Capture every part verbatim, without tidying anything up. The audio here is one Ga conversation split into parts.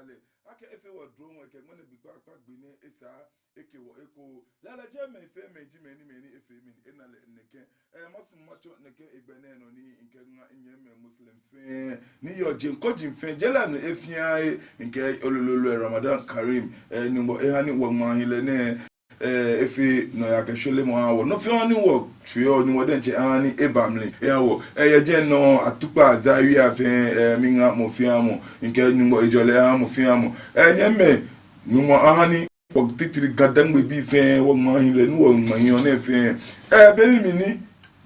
lɛ, akɛ efee wɔ dromɔ kɛ ŋmɛnɛ gbi kpakpa gbi nɛɛ esa eke wɔ eko. Lala jɛ mɛi fɛɛ mɛi ji mɛi ni mɛi ni efee mɛni ena lɛ nɛkɛ. Ɛɛ, masumɔ matsɔ nɛkɛ hegbɛ nɛɛ nɔ ni mikɛŋa minyɛmimɛi Muslims fɛɛ ni yɔɔ jeŋ kɔji fɛɛ jɛ lɛ nɔ efia he, mikɛɛ olololo Ramadan Kareem. Ɛɛ, Nyɔŋmɔ eha ni wɔŋmahilɛ nɛɛ, ɛɛ, efee nɔyaa kɛ shweremɔ aha wɔ. Nɔ fɛɛ nɔ ni wɔtsuɔ, Nyɔŋmɔ diɛŋtsɛ aha ni eba mli eha wɔ. Ɛɛ, yɛ jɛi nɔ Atukpa Zaria fɛɛ, ɛɛ, miŋa mɔ fɛɛ mɔ. Mikɛɛ Nyɔŋmɔ ejɔlɛ aha mɔ fɛɛ mɔ. Ɛɛ, nyɛmimɛi, Nyɔŋmɔ aha ni wɔ titri Ga-Dangme bii fɛɛ wɔŋmahilɛ ni wɔŋmahiɔ nɛɛ fɛɛ, ɛɛ, be mli ni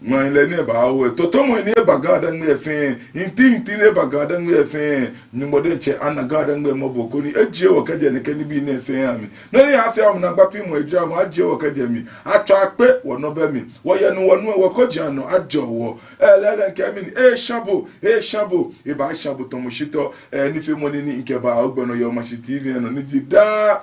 ŋmahilɛ nɛɛ baawo, tɔtɔmɔ ni eba Ga-Dangme fɛɛ, nti nti ni eba Ga-Dangme fɛɛ, Nyɔŋmɔ diɛŋtsɛ ana Ga-Dangme mɔbɔ koni ejie wɔ kɛjɛ nɛkɛ nibii nɛɛ fɛɛ amli. Nɔ ni afee amɛ naagba piŋmɔ ejara mɔ ajie wɔ kɛjɛ mli. Atswa akpe wɔnɔ bɛ mli. Wɔyɛ nu wɔnu wɔkɔji anɔ ajɔ wɔ. Ɛɛ, lɛɛlɛŋ mikɛɛ mɛni, eesha bo, eesha bo, ebaasha bo tamɔ shitɔ. Ɛɛ, nifeemɔ nɛɛ ni mikɛbaa ogbɛ nɔ yɛ Omashi T V nɔ ni ji daa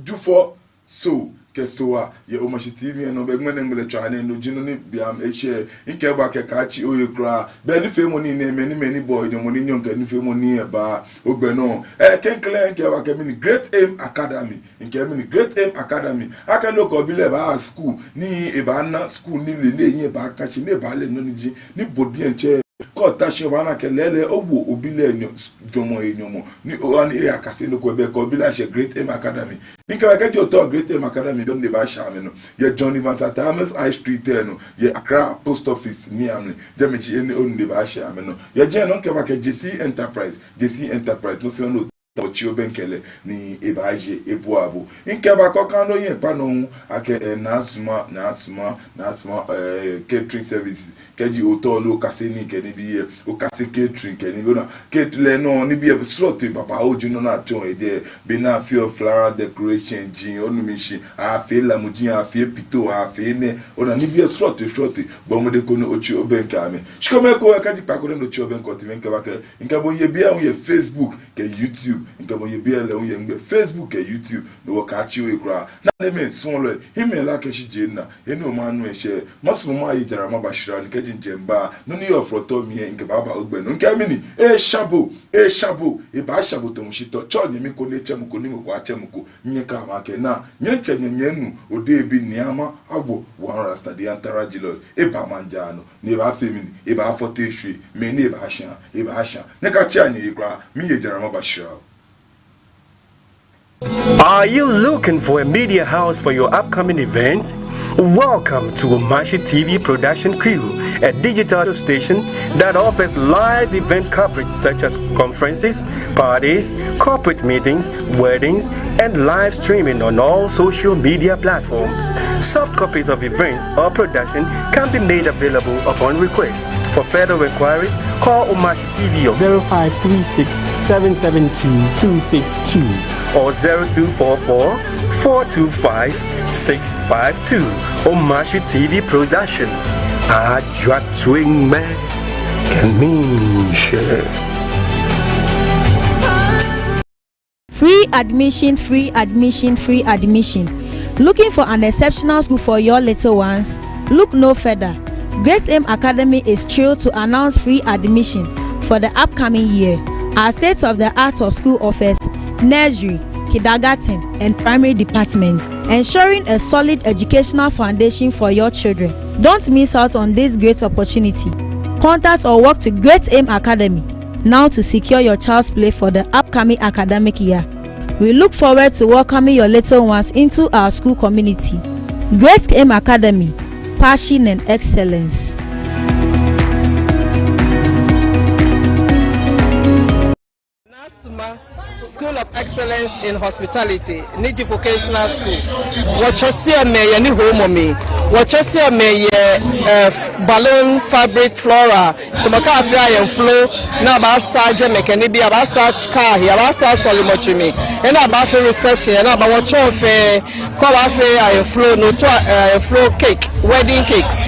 Jufɔ Soo kɛ Soo wa yɛ Omashi T V nɔ, bɛ ŋmɛnɛ ŋmɛlɛtswaa nɛɛ no ji nɔ ni biam eshɛ. Mikɛɛ bo akɛ kaatsi ohe kwraa. Bɛ nifeemɔ nɛɛ nɛɛ mɛni mɛni bɔ nyɔmɔ ni nyɔŋ kɛ nifeemɔ nɛɛ eba ogbɛ nɔ. Ɛɛ, klɛŋklɛŋ mikɛɛ bo akɛ mɛni Great Aim Academy. Mikɛɛ mɛni Great Aim Academy. Akɛ lɛ okɛ obi lɛ baa school ni ebaana school ni lɛ lɛ ebaaka shi ni ebaale nɔ ni ji ni bo diɛŋtsɛ kɛ ota shi obaana akɛ lɛɛlɛŋ owo obi lɛ nyɔ-, jɔɔmɔ he nyɔmɔ ni oha ni eyakase nɔ ko, bɛ okɛ obi lɛ ashɛ Great Aim Academy. Mikɛɛ bo akɛ kɛji otaoɔ Great Aim Academy, bɛ ni ebaashɛ amɛnɔ yɛ John Evans Atta Mills High Street lɛ nɔ, yɛ Accra Post Office mli amli. Jɛmɛ ji he ni onu ni ebaashɛ amɛnɔ. Yɛ jɛi nɔ mikɛɛ bo akɛ J C Enterprise, J C Enterprise, nɔ fɛɛ nɔ ni otaoɔ otsi obɛŋkɛ lɛ ni ebaaye ebua bo. Mikɛɛ bo akɛ okã nɔ ohiɛ kpa nɔ hu akɛ, ɛɛ, Naa Suma, Naa Suma, Naa Suma, ɛɛ, catering services. Kɛji otaoɔ ni okase nii kɛ nibii lɛ, okase catering kɛ nibii, ona, catering lɛ nɔ nibii lɛ srɔtoi babaoo ji nɔ ni atsɔɔ yɛ jɛi. Bɔ ni afeɔ flower decoration ji, onu mishishi, afeɔ lamɔ ji, afeɔ pitoo, afeɔ nɛɛ, ona, nibii lɛ srɔtoi srɔtoi. Bɔɔ mɔdɛŋ koni otsi obɛŋkɛ amɛ. Shi kome ko, kɛji kpaako ni otsi obɛŋkɛ, otiimɔ mikɛɛ bo akɛ, mikɛ bo yɛ biɛ hu yɛ Facebook kɛ YouTube. Mikɛ bo yɛ biɛ lɛ hu yɛ ŋmɛnɛ Facebook kɛ YouTube. Ni wɔkaatsi ohe kwraa. Nanemɛi, suɔlɔi, hiɛmɛi, la kɛ shi je na. Enu omanu eshɛ. Masumɔ maye jara mabashra ni kɛji mijɛ miba, nɔ ni yɔɔ frɔtɔ mli lɛ, mikɛbaaba ogbɛ nɔ. Mikɛɛ mɛni, eesha bo, eesha bo, ebaasha bo tamɔ shitɔ. Tsɛ onyɛmi ko ni etsɛ mɔ ko ni mɔ ko atsɛ mɔ ko. Nyɛkɛa amɛ akɛ naa, nyɛtsɛ nyɛ nyɛnu, odehe bi Nii Ama Awo, One Rasta the Antara Jilɔ, eba maŋ jara nɔ. Ni ebaafee mɛni, ebaafɔte eshwie, mɛni ebaasha, ebaasha. Nyɛkatsia nyɛhe kwraa, miye jara mabashra. Are you looking for a media house for your upcoming events? Welcome to Omashi T V production crew, a digital station that offers live event coverage such as conferences, parties, corporate meetings, weddings, and live streaming on all social media platforms. Soft copies of events or production can be made available upon request. For further inquiries, call Omashi T V on zero five three six, seven seven two, two six two or zero two four four, four two five, six five two. Omashi T V production. Ajwa twin me kɛ miishɛɛ. Free admission, free admission, free admission. Looking for an exceptional school for your little ones? Look no further. Great Aim Academy is thrilled to announce free admission for the upcoming year. Our state-of-the-art of school offers nursery, kindergarten, and primary departments, ensuring a solid educational foundation for your children. Don't miss out on this great opportunity. Contact or walk to Great Aim Academy now to secure your child's place for the upcoming academic year. We look forward to welcoming your little ones into our school community. Great Aim Academy, passion and excellence. Naa Suma School of Excellence in Hospitality, ni ji vocational school. Wɔtsɔseɔ mɛi yɛ nihoomɔ mli. Wɔtsɔseɔ mɛi yɛ, eh, f-, balloon, fabric, floral. Tamɔ kɛ afeɔ ayemflo, ni abaasaa jɛmɛ kɛ nibii, abaasaa car he, abaasaa sɔlemɔtsu mli. Ni abaafee reception, ni abaa wɔtsɔɔ fɛɛ. Kɛ obaafee ayemflo, no otsɔɔ, eh, ayemflo cake, wedding cakes,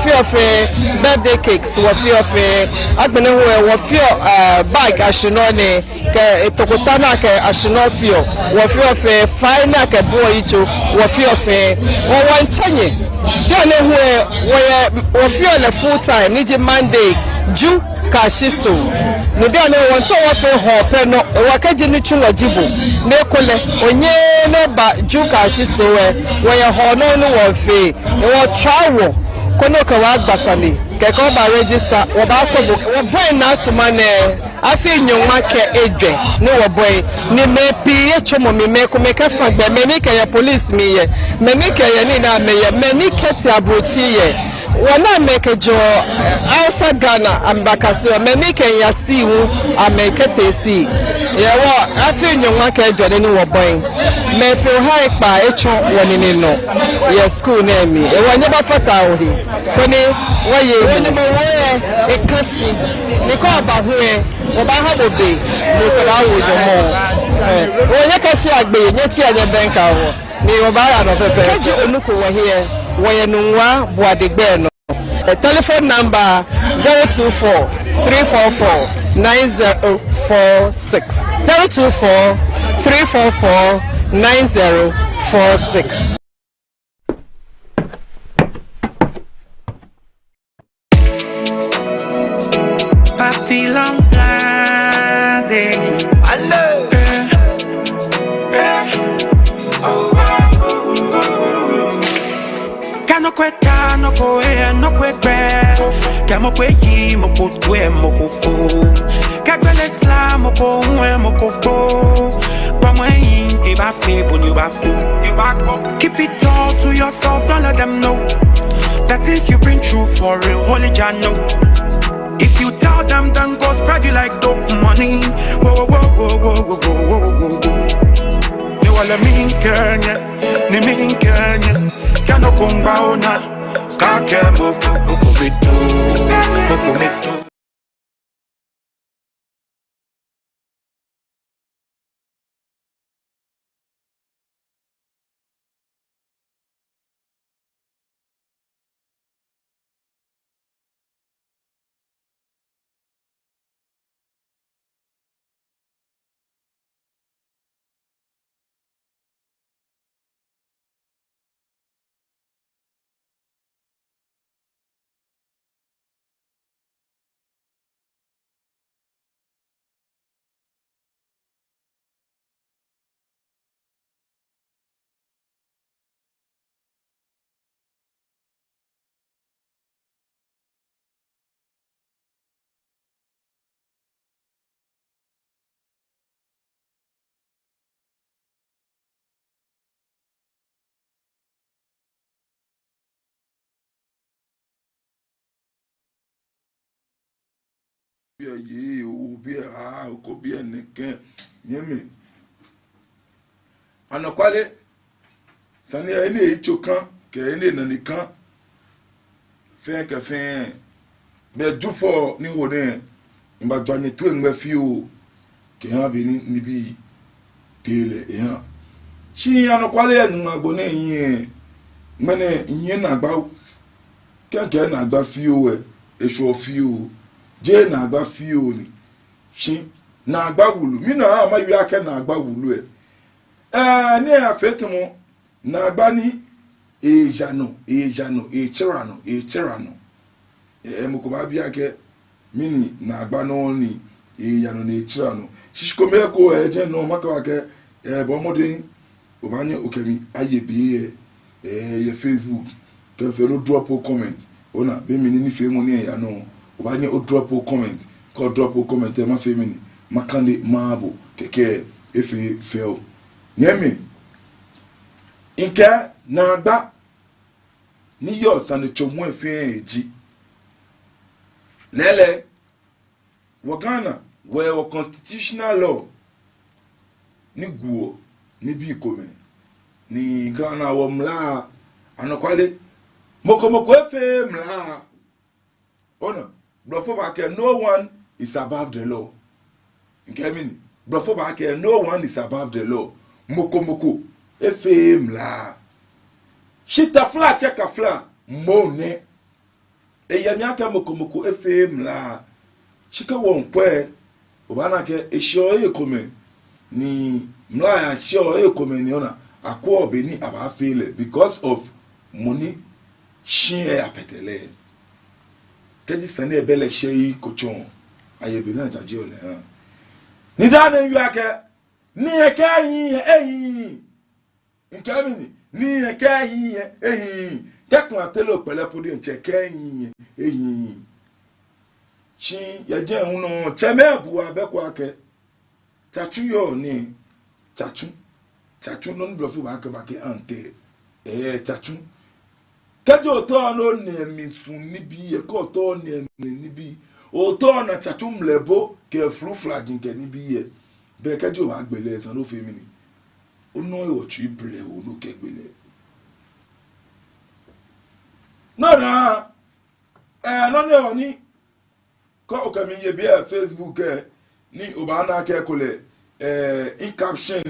feɔ fɛɛ, birthday cakes, wɔfeɔ fɛɛ. Agbɛnɛ hu lɛ, wɔfeɔ, eh, bag ashinɔ nɛɛ, kɛ, eh, tokota ni akɛ ashinɔ feɔ, wɔfeɔ fɛɛ, fai ni akɛbuɔ yitso, wɔfeɔ fɛɛ. Wɔ, wɔmiitsɛ nyɛ. Bianɛ hu lɛ, wɔyɛ, wɔfeɔ lɛ full time, ni ji Monday, Ju kɛyashi Soo. Ni bianɛ wɔmiitao wɔfee hɔɔ pɛ nɔ, ehewɔ kɛji nitsulɔ ji bo, ni ekolɛ onyɛɛɛ ni oba Ju kɛ ashisoo lɛ, wɔyɛ hɔɔ nɔ ni wɔmiifee. Ehewɔ tswa wɔ, koni okɛ wɔ agba sane, kɛkɛ oba register, wɔbaakwɛ bo. Wɔbɔi naa sumɔ nɛɛ, afii nyɔŋma kɛ ejwɛ ni wɔbɔi, ni mɛi pii yɛ tsɔmɔ mli, mɛi komɛi kɛfa gbɛ, mɛi ni kɛyɛ police mli yɛ, mɛi ni kɛyɛ nii ni amɛyɛ, mɛi ni kɛtee ablotsiri yɛ. Wɔna mɛi kɛjɛɔ outside Ghana amɛbakase, mɛi ni kɛya sii hu amɛkɛtee sii. Ehewɔ afii nyɔŋma kɛ ejwɛ ni wɔbɔi, mɛi fe ohai kpaa etsɔ wɔnine nɔ yɛ school nɛɛ mli. Ehewɔ nyɛbafata ohe, koni wɔye. Wɔnyɛmimɛi, wɔyɛ eka shi, ni kɛ oba hu lɛ, wɔbaaha bo be ni okɛbaawo nyɔmɔ. Ehewɔ nyɛkashi agbɛnɛ, nyɛtsia nyɛbɛŋkɛ wɔ. Ni wɔbaaya nɔ pɛpɛɛpɛ. Kɛji onuko wɔhe lɛ, wɔyɛ Nungua Boade gbɛ nɔ. Eh, telephone number zero two four three four four nine zero four six. Zero two four three four four nine zero four six. Papillon blindé. Allez. Eh, eh. Oh, oh, oh, oh, oh. Kɛ nɔ ko eta, nɔ ko yɛ, nɔ ko gbɛ. Kɛ mɔ ko yi, mɔ ko to, mɔ ko fo. Kɛ gbele sla, mɔ ko hu, mɔ ko kpo. Bɔ mɔ yi, ebafee bo ni obafo. Keep it all to yourself, don't let them know. The things you've been through for real, only Jah know. If you tell them, then go spread it like dope money. Whoa, whoa, whoa. Ni wala mi nkɛɛ nyɛ, ni mi nkɛɛ nyɛ. Kɛ nɔ ko miigba ona, kaakɛɛ mɔ ko, mɔ ko miito, mɔ ko miito. Biɛ yei, obiɛ aa, okɔ biɛ nɛkɛ, nyɛmimɛi. Anɔkwale, sane lɛ, enɛ etso kã, kɛ enɛ nane kã. Fɛɛ kɛ fɛɛ, bɛ Jufɔ ni ho nɛɛ, mibaajwa nyɛ toi ŋmɛ fioo, kɛha be ni nibii tee lɛ eha. Shi anɔkwale yɛ Nyɔŋmɔ agbo nɛɛ hiɛ, ŋmɛnɛ mihiɛ naagba, kɛ mikɛɛ naagba fioo lɛ, eshwɛɔ fioo, jeee naagba fioo ni. Shi naagba wulu, mina mawie akɛ naagba wulu lɛ. Ɛɛ, ni afee tamɔ naagba ni eeya nɔ, eeya nɔ, eetsara nɔ, eetsara nɔ. Ɛɛ, mɔ ko baabi akɛ, mɛni naagba nɔ ni eeya nɔ ni eetsara nɔ. Shi shi kome ko, ɛɛ, jɛmɛ nɔŋŋ makɛɛ bo akɛ, ɛɛ, bɔɔ mɔdɛŋ, obaanyɛ okɛ mi aye be lɛ, ɛɛ, yɛ Facebook. Kɛ fɛɛ ni o drop o comment. Ona, be mli ni nifeemɔ nɛɛ yaa nɔ, obaanyɛ o drop o comment. Kɛ o drop o comment lɛ, mafee mɛni, makane maha bo, kɛkɛ efee fɛo. Nyɛmimɛi, mikɛɛ naagba ni yɔɔ sanetsomɔ lɛ fɛɛ ji. Lɛɛlɛŋ, wɔ Ghana, wɔyɛ wɔ constitutional law ni guɔ nibii komɛi. Ni Ghana wɔ mla, anɔkwale, mɔ ko mɔ ko efeee mla. Ona, blɔfo baakɛɛ, no one is above the law. Mikɛɛ mɛni, blɔfo baakɛɛ, no one is above the law. Mɔ ko mɔ ko efeee mla. Shi taflatsɛ kafla mɔ nɛ. Eyɛ mli akɛ mɔ ko mɔ ko efeee mla. Shi kɛ wɔŋkwɛ, obaana akɛ eshɛɔ ekomɛi ni, mla lɛ shɛɔ ekomɛi ni, ona, akwɛɔ be ni abaafee lɛ because of mɔ ni shi lɛ apɛtɛ lɛ. Kɛji sane lɛ bɛ lɛ shɛi ko tsɔ, Aye be naa jaje ole, ah. Ni daa nɛɛ miwieɔ akɛ, ni ekɛɛ ehiii, ehiii. Mikɛɛ mɛni, ni ekɛɛ ehiii, ehiii. Kɛ kula tele okpɛlɛ po diɛŋtsɛ ekɛɛ ehiii, ehiii. Shi yɛ jɛi hu nɔ, tsɛmɛi bua bɛ ko akɛ, tsatsu yɔɔ nɛɛ, tsatsu, tsatsu, nɔ ni blɔfo baakɛɛ, baakɛɛ ant. Ɛɛ, tsatsu. Kɛji otao ni onine misu nibii yɛ, kɛ otao ni onine nibii, otao ona tsatsu mlɛbo kɛ fluflaji kɛ nibii yɛ, bɛ kɛji obaagbele lɛ, esa ni ofee mɛni? Onɔ ewo tsui blɛoo ni okɛgbele. No naa, ɛɛ, nɔ ni ewo ni kɛ okɛ mi ye biɛ Facebook lɛ, ni obaana akɛ ekolɛ, ɛɛ, mi caption,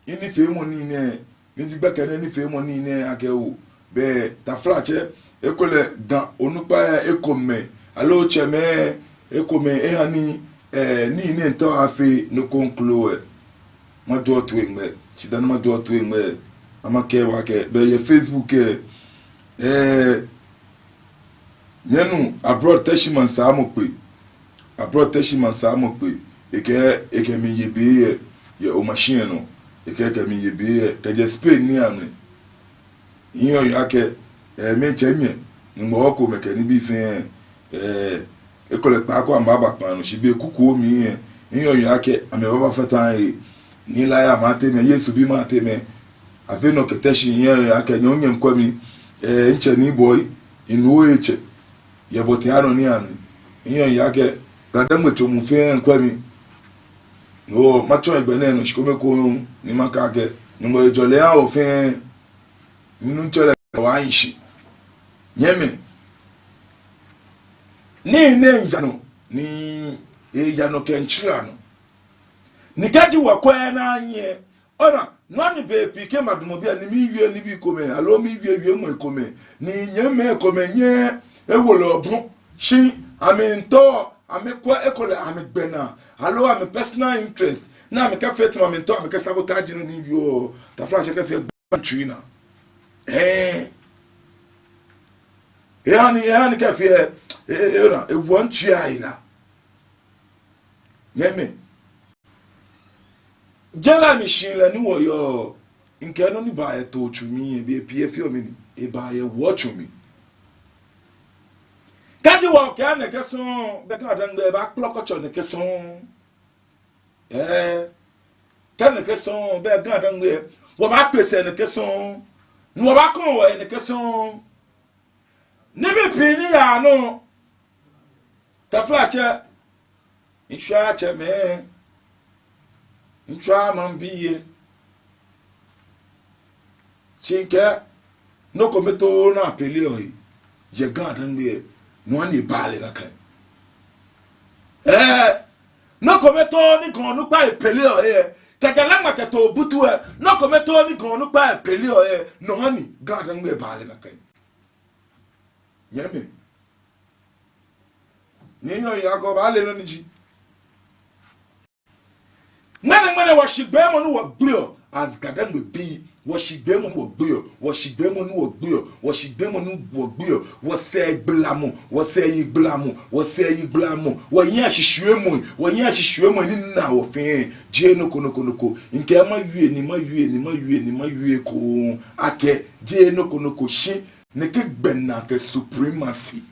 minifeemɔ nii nɛɛ, midigbɛ kɛ nɛɛ nifeemɔ nii nɛɛ akɛ oo, bɛ taflatsɛ, ekolɛ Ga onukpai ekomɛi, aloo tsɛmɛi ekomɛi eha ni, ɛɛ, nii nɛɛ miitao afee nɔ ko kroko lɛ, majɔɔ toi ŋmɛ, shi dani majɔɔ toi ŋmɛ, ama kɛ wa kɛ, bɛ yɛ Facebook lɛ, ɛɛ, nyɛnu Abroad Tɛshi Mansa Amokpe. Abroad Tɛshi Mansa Amokpe. Ekɛ, ekɛ mi ye be yɛ, yɛ o machine nɔ. Ekɛ, ekɛ mi ye be yɛ, kɛjɛ Spain ni amɛ. Miheɔ miyeɔ akɛ, ɛɛ, mitsɛ minyɛ, Nyɔŋmɔ oko mɛi kɛ nibii fɛɛ, ɛɛ, ekolɛ kpaako amɛbaaba kpaa nɔ, shi be kuku mli lɛ, miheɔ miyeɔ akɛ, amɛbaaba fata he, ni la ya matemɛ, Yesu bi matemɛ, afee nɔ kɛ Tɛshi, miheɔ miyeɔ akɛ, nyɛ hu nyɛmiikwɛ mi, ɛɛ, mitsɛ Nii Boi, minu ohe tsɛ, yɛ Bɔtɛ anɔ ni amɛ, miheɔ miyeɔ akɛ, Ga-Dangme tso muu fɛɛ miikwɛ mi, no, matsɔ hegbɛ nɛɛ nɔ, shi kome ekoŋŋ, ni makɛɛ akɛ, Nyɔŋmɔ hejɔlɛ aha wɔ fɛɛ, minuŋtsɔ lɛ wa yishi. Nyɛmɛi. Nii nɛɛ miiya nɔ, ni eya nɔ kɛ mitsui anɔ. Ni kɛji wɔkwɛ naa lɛ, ona, nɔ ni be pii kɛ madamɔ biɛ ni miwie nibii komɛi, aloo miwie wiemɔi komɛi, ni nyɛmɛi komɛi nyɛ ewolo bɔ, shi amɛmiitao, amɛkwɛ ekolɛ amɛgbɛnaa, aloo amɛ personal interest, ni amɛkɛfee tamɔ amɛmiitao amɛkɛsabotage nɔ ni miwieɔ, taflatsɛ kɛfee gba mitsui naa. Ɛɛ. Ehaa ni, ehaa ni kɛfee, ɛɛ, ɛɛ, ɛɛ, ona, ewo mitsui ayi naa. Nyɛmɛi. Jɛi lɛ mli shihilɛ ni wɔyɔɔ, mikɛɛ nɔ ni ba yɛ too tsu mli lɛ, bei pii efeɔ mɛni, eba yɛ wɔ tsu mli. Kɛji wɔkɛɛ nɛkɛ sɔŋŋ, bɛ Ga-Dangme baakplɔkɔ tsɔ nɛkɛ sɔŋŋ. Ɛɛ, kɛ nɛkɛ sɔŋŋ, bɛ Ga-Dangme, wɔbaakpe sɛɛ nɛkɛ sɔŋŋ, ni wɔbaakɔmɔ wɔhe nɛkɛ sɔŋŋ. Nibii pii ni yaa nɔ, taflatsɛ, mitsɔɔ tsɛmɛi, mitsɔɔ maŋbii lɛ. Shi mikɛɛ, nɔ kome too ni apeleɔ he yɛ Ga-Dangme lɛ, no hewɔ ni ebaaa lɛ nakai. Ɛɛ, nɔ kome too ni Ga onukpai peleɔ he, kɛkɛ lɛ ŋma kɛ too butu lɛ, nɔ kome too ni Ga onukpai peleɔ he, no hewɔ ni Ga-Dangme baaa lɛ nakai. Nyɛmɛi. Ni nyɔ ya ko baale nɔ ni ji. Ŋmɛnɛ, ŋmɛnɛ wɔshigbeemɔ ni wɔgbeɔ, as Ga-Dangme bii, wɔshigbeemɔ ni wɔgbeɔ, wɔshigbeemɔ ni wɔgbeɔ, wɔshigbeemɔ ni wɔgbeɔ, wɔsɛɛgblamɔ, wɔsɛɛyigblamɔ, wɔsɛɛyigblamɔ, wɔhiɛ ashishiumɔ, wɔhiɛ ashishiumɔ ni na wɔ fɛɛ, jeee nɔ ko, nɔ ko, nɔ ko. Mikɛɛ mawie nii, mawie nii, mawie nii, mawie ekoŋŋ akɛ, jeee nɔ ko, nɔ ko, shi nɛkɛ gbɛnaa kɛ supremacy.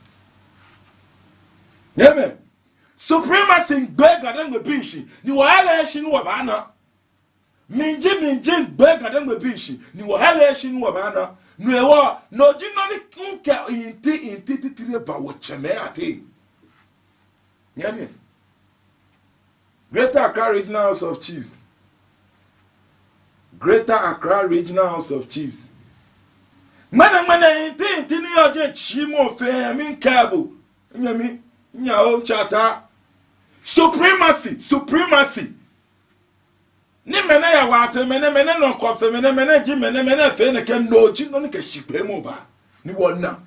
Nyɛmɛi, supremacy miigbe Ga-Dangme bii shi, ni wɔhele shi ni wɔbaana. Miji, miji miigbe Ga-Dangme bii shi, ni wɔhele shi ni wɔbaana. No hewɔ, no ji nɔ ni mikɛ nti, nti titri ba wɔtsɛmɛi ateŋ. Nyɛmɛi. Greater Accra Regional House of Chiefs. Greater Accra Regional House of Chiefs. Ŋmɛnɛ, ŋmɛnɛ, nti, nti ni yɔɔ jɛi, tsi mɔ fɛɛ, miikɛɛ bo. Nyɛmi, nyɛwo, tsata. Supremacy, supremacy. Ni mɛnɛ ya wa fe mɛnɛ, mɛnɛ nɔ ko fe mɛnɛ, mɛnɛ ji mɛnɛ, mɛnɛ fe nɛkɛ, no ji nɔ ni kɛ shigbeemɔ baa. Ni wɔna.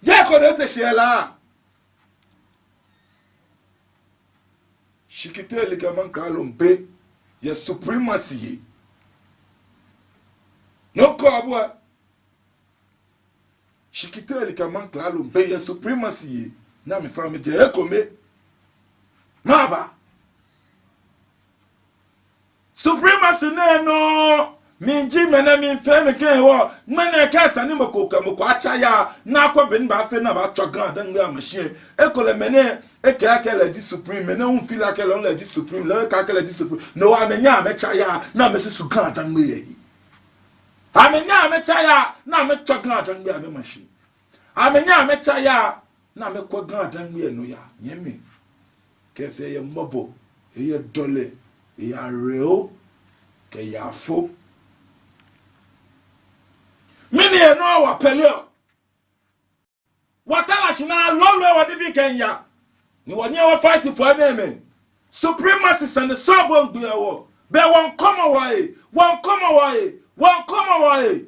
Jeee ko ni ete shi yɛ La. Shikitele kɛ maŋkralo miibe yɛ supremacy he. Nɔ ko abuaa. Shikitele kɛ maŋkralo miibe yɛ supremacy he. Ni amɛfã mi jɛ ekome. Maba. Supremacy nɛɛ nɔ, miji mɛnɛ mifee mi kɛ wɔ, mɛnɛ kɛ esa ni mɔ ko kɛ mɔ ko atsa yaa, ni akwɛ bɔ ni abaafee ni abaatswa GaDangme ama shi. Ekolɛ mɛnɛ, ekɛɛ akɛ lɛ ji Supreme, mɛnɛ hu feel akɛ lɛ hu lɛ ji Supreme, lɛ hu ekɛɛ akɛ lɛ ji Supreme, no hewɔ amɛnyɛɛɛ amɛtsa yaa, ni amɛsusu GaDangme he. Amɛnyɛɛɛ amɛtsa yaa, ni amɛtswa GaDangme amɛma shi. Amɛnyɛɛɛ amɛtsa yaa, ni amɛkwɛ GaDangme lɛ nɔyaa, nyɛmi. Kɛ fɛɛ yɛ mɔbɔ, eyɛ dɔlɛ, eyɛ awerɛho, kɛ yaafo. Mɛni hewɔ ni wɔpɛlɛ o? Wɔtara shi ni alolo wɔnibii kɛmiiya. Ni wɔnyɛ wɔ fight for enɛɛmɛi. Supremacy sane sɔɔbo ŋgbeɔ wɔ. Bɛ wɔmiikɔmɔ wɔhe, wɔmiikɔmɔ wɔhe, wɔmiikɔmɔ wɔhe.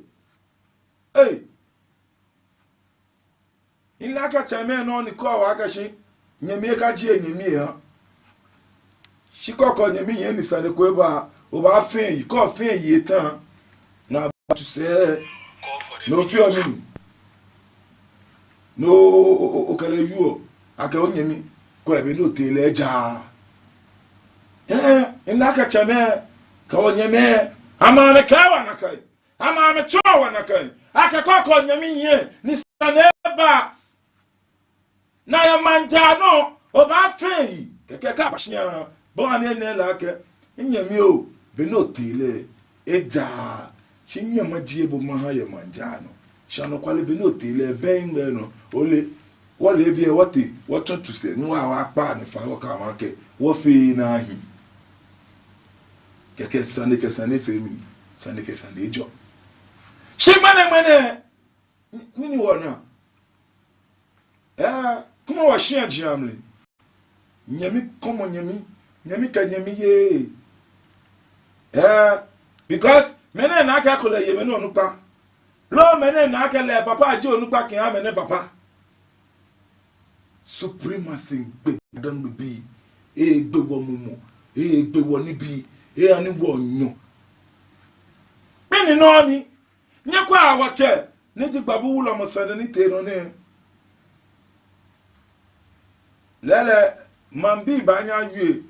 Ei. Mile akɛ tsɛmɛi nɔ ni kɔɔ wɔ akɛ shi nyɛmi ekajie nyɛmi eha. Shi kɛ okɛ onyɛmi nyiɛ ni sane ko eba, obaafee eyi, kɛ ofee eyi eta, ni abaatsu sɛɛ, ni ofeɔ mɛni? Ni o, o, o, o, okɛ lɛ wieɔ akɛ onyɛmi, kɛ ebɛ ni otee lɛ ejaaa. Ɛɛ, mile akɛ tsɛmɛi kɛ onyɛmɛi, amɛ amɛkɛɛ wɔ nakai. Amɛ amɛtsɔɔ wɔ nakai akɛ kɛ okɛ onyɛmi nyiɛ ni sane eba, ni ayɛ maŋ jaa nɔ, obaafee eyi. Kɛkɛ kɛ aba shia, bɔ ni enɛ lɛ akɛ, minyɛmi oo, bɛ ni otee lɛ ejaaa. Shi nyɛ majie bo maha yɛ maŋ jaa nɔ. Shi anɔkwale bɛ ni otee lɛ, bɛ miŋmɛɛ nɔ. Ole, wɔle biɛ wɔtee, wɔtsɔ tsu sɛɛ, ni wɔ wɔkpa ni fa wɔkɛɛ amɛ akɛ wɔfee ni ahi. Kɛkɛ sane kɛ sane fee mɛni? Sane kɛ sane jɔ. Shi ŋmɛnɛŋmɛnɛ, mɛni wɔna? Ɛɛ, kwɛmɔ wɔshia jia mli. Nyɛmi kɔmɔ nyɛmi, nyɛmi kɛ nyɛmi yei. Ɛɛ, because mɛnɛ na akɛ ekolɛ yei mɛi nɔ onukpa. Loo mɛnɛ na akɛ lɛ papa ji onukpa kɛha mɛnɛ papa. Supremacy ŋgbe GaDangme bii, egbe wɔ mumɔ, egbe wɔ nibii, eha ni wɔnyɔ. Mɛni nɔ ni, nyɛkwɛa wɔtsɛ, ni ji Gbabu Wulɔmɔ sane ni tee nɔ nɛɛ. Lɛɛlɛŋ, maŋbii baanyɛ awie,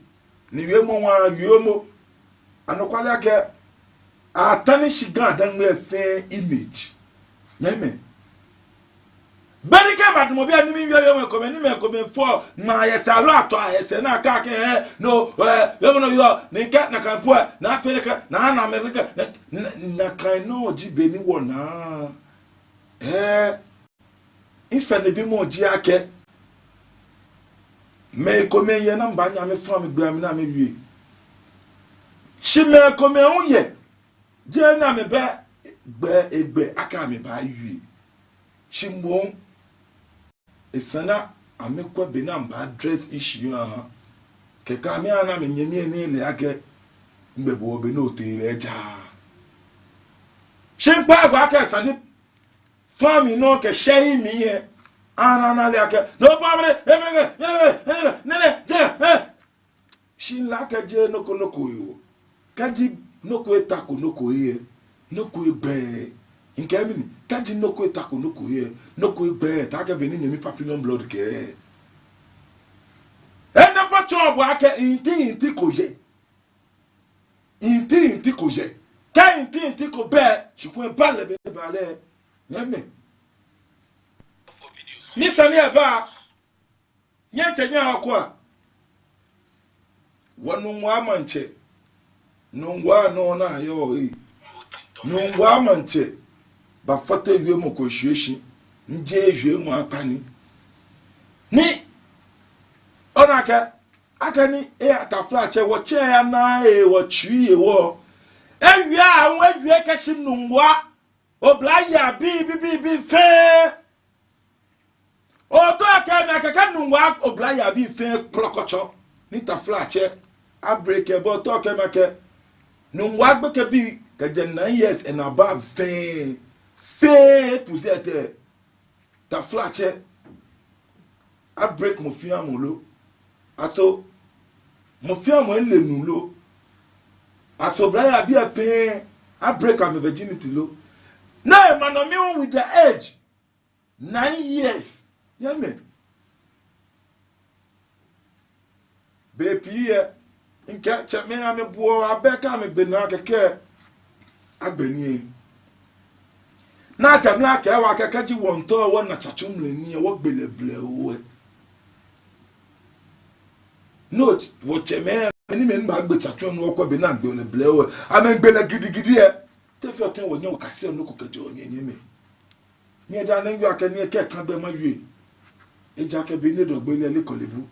ni wiemɔ hu awiemɔ. Anɔkwale akɛ, atarnish GaDangme fɛɛ image. Mɛmɛ. Beni kɛ madamɔ biɛ ni miwie wiemɔi komɛi, ni mɛi komɛi fɔ ŋmaa yɛ sɛɛ aloo atɔ yɛ sɛɛ ni akɛɛ akɛ, ɛɛ, no, ɛɛ, wiemɔ nɔ yɔɔ, ni kɛ nakai po lɛ, ni afee nakai, ni ana amɛ nakai, na, na, nakai nɔ ji bɔ ni wɔnaa. Ɛɛ. Misanebimɔ ji akɛ, mɛi komɛi yɛ ni amɛbaanyɛ amɛfã amɛgbɛi amli ni amɛwie. Shi mɛi komɛi hu yɛ, jeee ni amɛbɛ gbɛ egbɛ akɛ amɛbaawie. Shi moŋ, esa ni amɛkwɛ bɔ ni amɛbaa address issue lɛ aha. Kɛkɛ amɛha ni amɛnyɛmi lɛ ele akɛ, ŋgbɛ bo bɛ ni otee lɛ ejaaa. Shi mikpa gbɛ akɛ esa ni fã mli nɔ kɛ shɛ mli lɛ, ana ana ale akɛ, no bɔ mli, ɛɛ, mli, mli, mli, mli, mli, mli, mli, mli, mli, mli. Shi mile akɛ jeee nɔ ko nɔ ko hewɔ. Kɛji nɔ ko etako nɔ ko he lɛ, nɔ ko egbɛɛɛ. Mikɛɛ mɛni, kɛji nɔ ko etako nɔ ko he lɛ, nɔ ko egbɛɛɛ, taakɛ bɔ ni nyɛmi Papillon Blood kɛɛ. Enɛ po tsɔɔ bo akɛ nti nti ko yɛ. Nti nti ko yɛ. Kɛ nti nti ko bɛ, shi kulɛ eba lɛ, bɛ eba lɛ. Nyɛmɛi. Ni sane lɛ ba, nyɛtsɛ nyɛ akwa. Wɔ Nungua maŋtsɛ. Nungua nɔ ni ayɔɔ lɛ. Nungua maŋtsɛ. Bafɔse wiemɔ ko eshwie shi. Ni jeee wiemɔ akpa ni. Ni, ona akɛ, akɛni, eya taflatsɛ, wɔtsɛ yana, ee, wɔtsui hewɔ. Ewie ahu, ewie kɛshi Nungua. Oblayei abii, bii, bii, bii fɛɛ. Ootao okɛɛ mi akɛ kɛ Nungua oblayei abii fɛɛ kplɔkɔtsɔ, ni taflatsɛ a-break lɛ, bo ootao okɛɛ mi akɛ Nungua gbekɛbii kɛjɛ nine years and above fɛɛ, fɛɛ to Z lɛ, taflatsɛ a-break mɔ fɛɛ mɔ lo? Aso mɔ fɛɛ mɔ ele nu lo? Aso oblayei abii lɛ fɛɛ a-break amɛ virginity lo? Ni ema nɔ mi hu with the age. Nine years. Nyɛmɛi. Bei pii lɛ, mikɛɛ tsɛmɛi amɛbuɔ abɛ kɛ amɛgbe naa kɛkɛ. Agbɛnɛ lɛ, naa tsɛmɛi lɛ kɛɛ wɔ akɛ kɛji wɔmiitao wɔna tsatsu mli nii lɛ, wɔgbe lɛ blɛoo lɛ. No, wɔtsɛmɛi, mɛi ni, mɛi ni baagbe tsatsu lɛ ni wɔkwɛ bɔ ni agbeɔ lɛ blɛoo lɛ, amɛgbeɔ lɛ gidigidi lɛ. Te fɛɛ tɛŋŋ wɔnyɛɔ wɔkaseɔ nɔ ko kɛjɛɔ nyɛnyɛmimɛi? Nyɛdaa ni nyɛyɔɔ akɛ nyɛkɛ kã gbɛ mawie. Ejaakɛ be ni dɔgbele lɛ kɔ lɛ bu.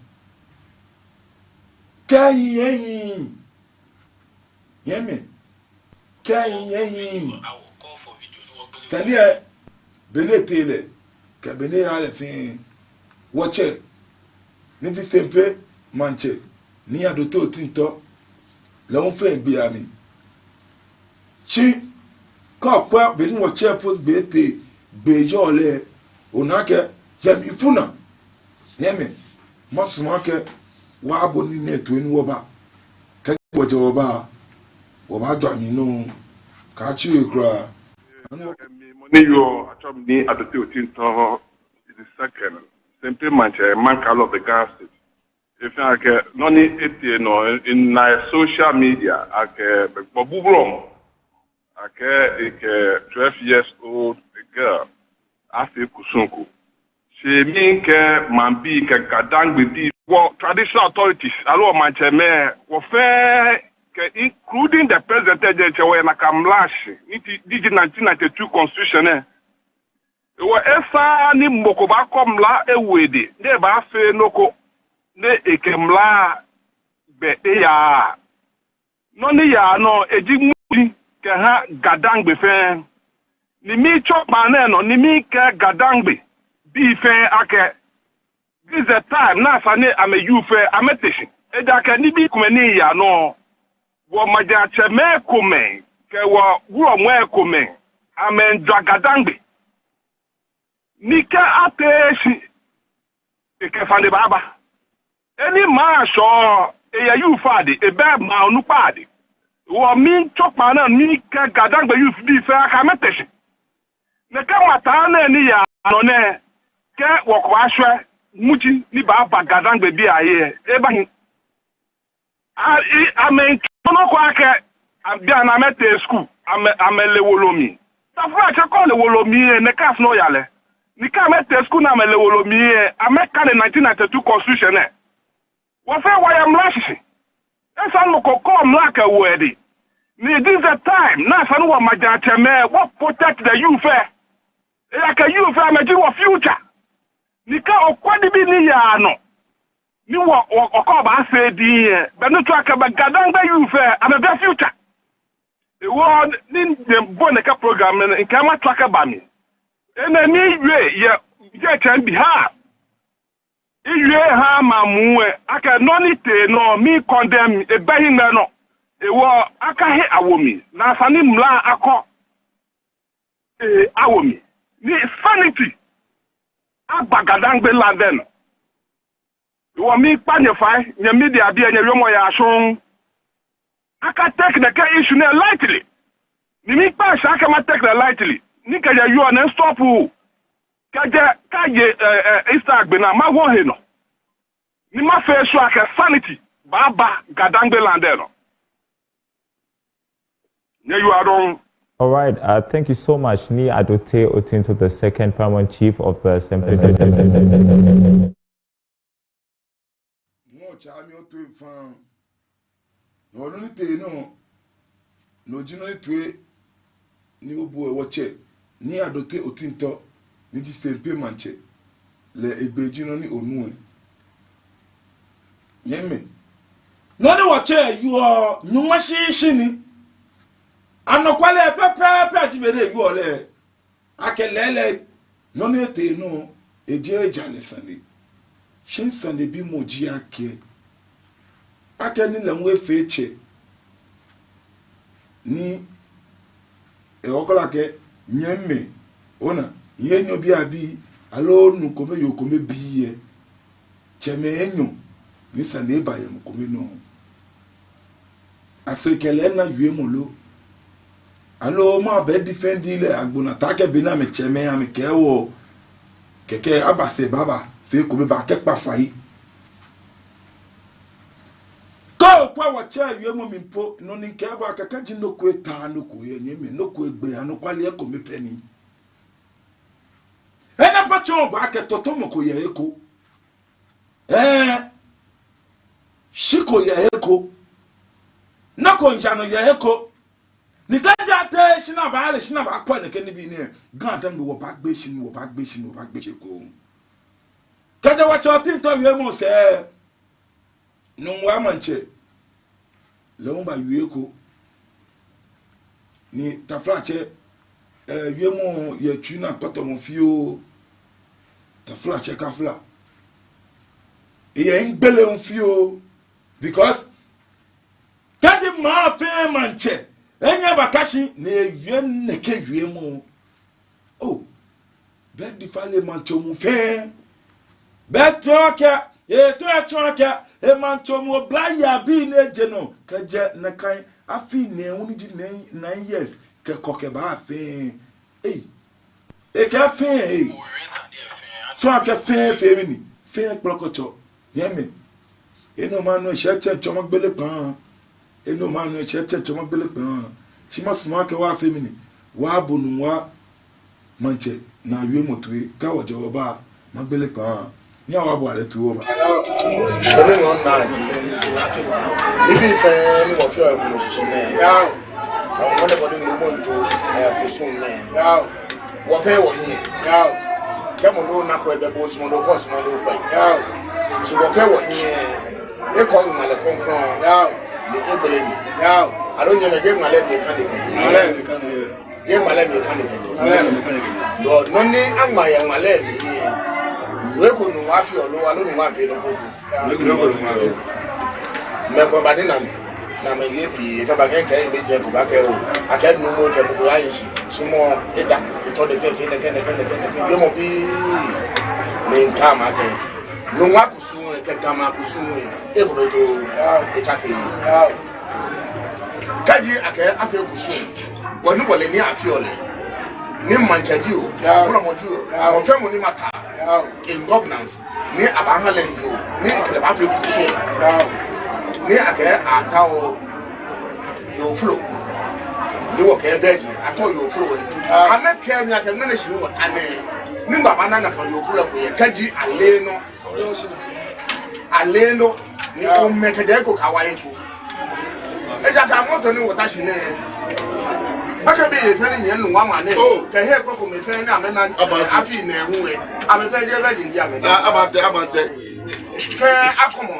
Kɛji ehi, nyɛmimɛi, kɛji ehi, sane lɛ, be ni etee lɛ, kɛ be ni eyaa lɛ fɛɛ, wɔtsɛ, ni ji Sempe maŋtsɛ, Nii Adote Otintor, lɛ hu fɛɛ egbe amɛ. Shi kɛ okwɛ bɔ ni wɔtsɛ po gbɛ etee, gbɛ yɔɔ lɛ, onaa akɛ yɛ mlifu naa. Nyɛmimɛi, masumɔ akɛ wɔbo nii nɛɛ toi ni wɔba. Kɛji wɔjɛ wɔba, wɔbaajwa mli nɔ, kaatsĩ kwraa. Mɔ ni yɔɔ, atsɛɔ mi Nii Adote Otintor the second, Sempe maŋtsɛ, Mankalo of the Ga State. Efeɔ akɛ nɔ ni etee nɔ in, in my social media, akɛ bɛ gbɔ buburɔ mɔ, akɛ ekɛ twelve years old girl afee kusum ko. Shi mikɛɛ maŋbii kɛ Gadangbe bii, wɔ traditional authorities, aloo maŋtsɛmɛi, wɔ fɛɛ kɛ including the president lɛ diɛŋtsɛ wɔyɛ nakai mla shi, ni ji, ni ji nineteen ninety-two constitution lɛ. Hewɔ esaaa ni mɔ ko baakɔ mla ewo edɛŋ, ni ebaafee nɔ ko, ni ekɛ mla gbɛ eyaaa. Nɔ ni yaa nɔ, eji ŋmɔji kɛha Gadangbe fɛɛ. Ni mitsɔ kpaa nɛɛ nɔ, ni mikɛɛ Gadangbe bii fɛɛ akɛ, this is the time ni esa ni amɛ youth lɛ amɛte shi. Ejaakɛ nibii komɛi ni yaa nɔ, wɔ maŋtsɛmɛi komɛi kɛ wɔ wulɔmɛi komɛi, amɛmiijwa Gadangbe. Ni kɛ atee shi, ekɛ sane baaba. Eni maŋ shɔɔ, eyɛ youth adɛŋ, ebɛ maŋ onukpa adɛŋ. Hewɔ mitsɔ kpaa nɛɛ, mikɛɛ Gadangbe youth bii fɛɛ akɛ amɛte shi. Nɛkɛ maŋ ta nɛɛ ni yaa nɔ nɛɛ, kɛ wɔkɔ ashwɛ, ŋmɔji ni baaba Gadangbe bii ahe lɛ, ebaahi. A, i, amɛmiitsɔɔ nɔ ko akɛ, a, bianɛ amɛtee school, amɛ, amɛle wolo mli. Taflatsɛ, kɛ ole wolo mli lɛ, nɛkɛ asɛɛ nɔ oya lɛ. Ni kɛ amɛtee school ni amɛle wolo mli lɛ, amɛkane nineteen ninety-two constitution lɛ. Wɔ fɛɛ wɔyɛ mla shishi. Esa ni mɔ ko kɔ mla kɛwo edɛŋ. Ni this is the time ni esa ni wɔ maŋtsɛmɛi, wɔ protect the youth lɛ. Ejaakɛ youth lɛ, amɛji wɔ future. Ni kɛ okwɛ nibii ni yaa nɔ, ni wɔ, wɔ, wɔkɔ baafee diŋŋ lɛ, belɛ no tsɔɔ akɛ bɛ Gadangbe youth lɛ, amɛbɛ future. Hewɔ ni mibɔ nɛkɛ program nɛɛ, mikɛɛ matswa kɛba mli. Enɛ ni miwie yɛ, yɛ tsɛŋ bi ha. Miwie ha maŋ muu lɛ, akɛ nɔ ni tee nɔ, mi condemn, ebɛ hiŋmɛi nɔ. Hewɔ akahe awo mli, ni esa ni mla akɔ, ee, awo mli. Ni sanity aba Gadangbe land lɛ nɔ. Hewɔ miikpa nyɛ fai, nyɛ media bii lɛ, nyɛwiemɔ yaa shɔŋŋ. Akatake nɛkɛ issue nɛɛ lightly. Ni miikpa shi akɛ matake lɛ lightly. Ni kɛjɛ yoo nɛɛ stop. Kɛjɛ, kɛjɛ, eh, eh, Easter gbi naa, mawo he nɔ. Ni mafee sure akɛ sanity baaba Gadangbe land lɛ nɔ. Nyɛyiwaladɔŋŋ. All right, uh, thank you so much, Nii Adote Otintor the second, Paramount Chief of the Sempe. Mɔ tsa mi oto mfaŋ. Nɔ ni tee nɔ, no ji nɔ ni tue, ni obuɔ wɔtsɛ, Nii Adote Otintor, ni ji Sempe maŋtsɛ lɛ egbe ji nɔ ni onu lɛ. Nyɛmimɛi, nɔ ni wɔtsɛ yɔɔ, nyɔŋma shishi ni. Anɔkwale pɛpɛɛpɛ ji bɔ ni eyɔɔ lɛ. Akɛ lɛɛlɛŋ, nɔ ni etee nɔ, ejeee jalɛ sane. Shi sanebimɔ ji akɛ, akɛni lɛ hu efee tsɛ, ni ewɔ kɔla akɛ, nyɛmimɛi, ona, nyɛ enyɔ bii abii, aloo nuu kome yoo kome bii lɛ, tsɛmɛi enyɔ, ni sane eba yɛ mɔ kome nɔ. Aso ekɛ lɛ na wiemɔ lo? Aloo mɔ abɛ defend lɛ agbɛnɛ taakɛ bɔ ni amɛtsɛmɛi amɛkɛɛ wɔ kɛkɛ aba sɛɛ baba fee ekome baakɛ kpa fai. tsɛ wiemɔ mli po, nɔ ni mikɛɛ bo akɛ kɛji nɔ ko eta nɔ ko yɛ, nyɛmi, nɔ ko egbe, anɔkwale ekome pɛ ni. Enɛ pɛ tsɔɔ bo akɛ tɔtɔmɔ ko yɛ he ko. Ɛɛ, shi ko yɛ he ko. Nɔ ko miija nɔ yɛ he ko. Ni kɛji atee shi ni abaale shi ni abaakwɛ nɛkɛ nibii nɛɛ, GaDangme wɔbaagbe shi ni wɔbaagbe shi ni wɔbaagbe shi ekoŋŋ. Kɛji wɔtsɛ Ɔtintor wiemɔ sɛɛ, Nungua maŋtsɛ lɛ hu bawie eko. Ni taflatsɛ, ɛɛ, wiemɔ yɛ tsui naa kpɔtɔmɔ fioo. Taflatsɛ kafla. Eyɛ migbele hu fioo. Because kɛji maŋ fɛɛ maŋtsɛ enyɛ ebaka shi ni ewie nɛkɛ wiemɔ, oo, bɛ difa lɛ maŋtsɛmɛi fɛɛ. Bɛ tsɔɔ akɛ, etsɔɔ akɛ, emaŋtsɛmɛi oblayei abii ni eje nɔ kɛjɛ nakai afii nɛɛhu ni ji nine, nine years kɛkɔ kɛba fɛɛ. Ei, ekɛɛ fɛɛ, ei. Tsɔɔ akɛ fɛɛ, fɛɛ mɛni, fɛɛ kplɔkɔtsɔ. Nyɛmi, enɔ maŋ nɔ eshɛ tsɛ tsɔ magbele kpaa. Enɔ maŋ nɔ eshɛ tsɛ tsɔ magbele kpaa. Shi masumɔ akɛ wɔfee mɛni, wɔbo Nungua maŋtsɛ naa wiemɔ toi, kɛ wɔjɛ wɔba, magbele kpaa. Ni awo abo ale tu wɔba. Ebe nɔ na ji. Nibii fɛɛ ni wɔfeɔ yɛ kusum nɛɛ. Yao. Awɔ mɔ nɛɛ bɔ ni mɔ nto, ɛɛ, kusum nɛɛ. Yao. Wɔfɛɛ wɔhiɛ. Yao. Kɛ mɔ nɔ na ko ebe bo sumɔ nɔ ko sumɔ nɔ ko. Yao. Shi wɔfɛɛ wɔhiɛ. Ekɔ ŋmalɛ krɔŋkrɔŋ. Yao. Ni egbele mli. Yao. Aloo nyɛmɛi kɛ ŋmalɛ mli kane kane. Ŋmalɛ mli kane. Yɛ ŋmalɛ mli kane kane. Ŋmalɛ mli kane kane. Nɔ, nɔ ni aŋma yɛ ŋmalɛ mli. Nɔ ko Nungua feɔ loo, aloo Nungua fee nɔ ko. Nɔ ko Nungua feɔ. Mɛi komɛi ba ni na mi. Ni amɛwie pii, efee ba kɛ kɛ ebe jɛ ko ba kɛ oo. Akɛ nuumo kɛ mɔ ko yahi shi. Shi mɔ, eda ko, etsɔ nɛkɛ, efee nɛkɛ, nɛkɛ, nɛkɛ, nɛkɛ. Wiemɔ bii. Miikɛɛ amɛ akɛ Nungua kusum, kɛ Ga maŋ kusum. Evo do, etsake. Kɛji akɛ afee kusum, wɔ ni wɔle ni afeɔ lɛ, ni maŋtsɛ jio, wulɔmɔ jio, mɔ fɛɛ mɔ ni matter in governance, ni abaaha lɛ yoo, ni ekɛ lɛ baafee kusum, ni akɛ ataoɔ yoo flo, ni wɔkɛɛ virgin, ataoɔ yoo flo yɛ. Amɛkɛɛ mi akɛ ŋmɛnɛ shi ni wɔta nɛɛ, ni mɔ baana nakai yoo flo ko yɛ, kɛji ale nɔ. Ale nɔ ni omɛ kɛjɛ eko kɛyawa eko. Ejaakɛ mɔ tɔ ni wɔta shi nɛɛ, akɛ biyei fɛɛ ni yɛ Nungua maŋ nɛɛ, kɛ hei krokomɛi fɛɛ ni amɛna afii nɛɛhu lɛ, amɛ fɛɛ jɛ virgin ji amɛ. Abaatɛ, abaatɛ. Fɛɛ akɔmɔ.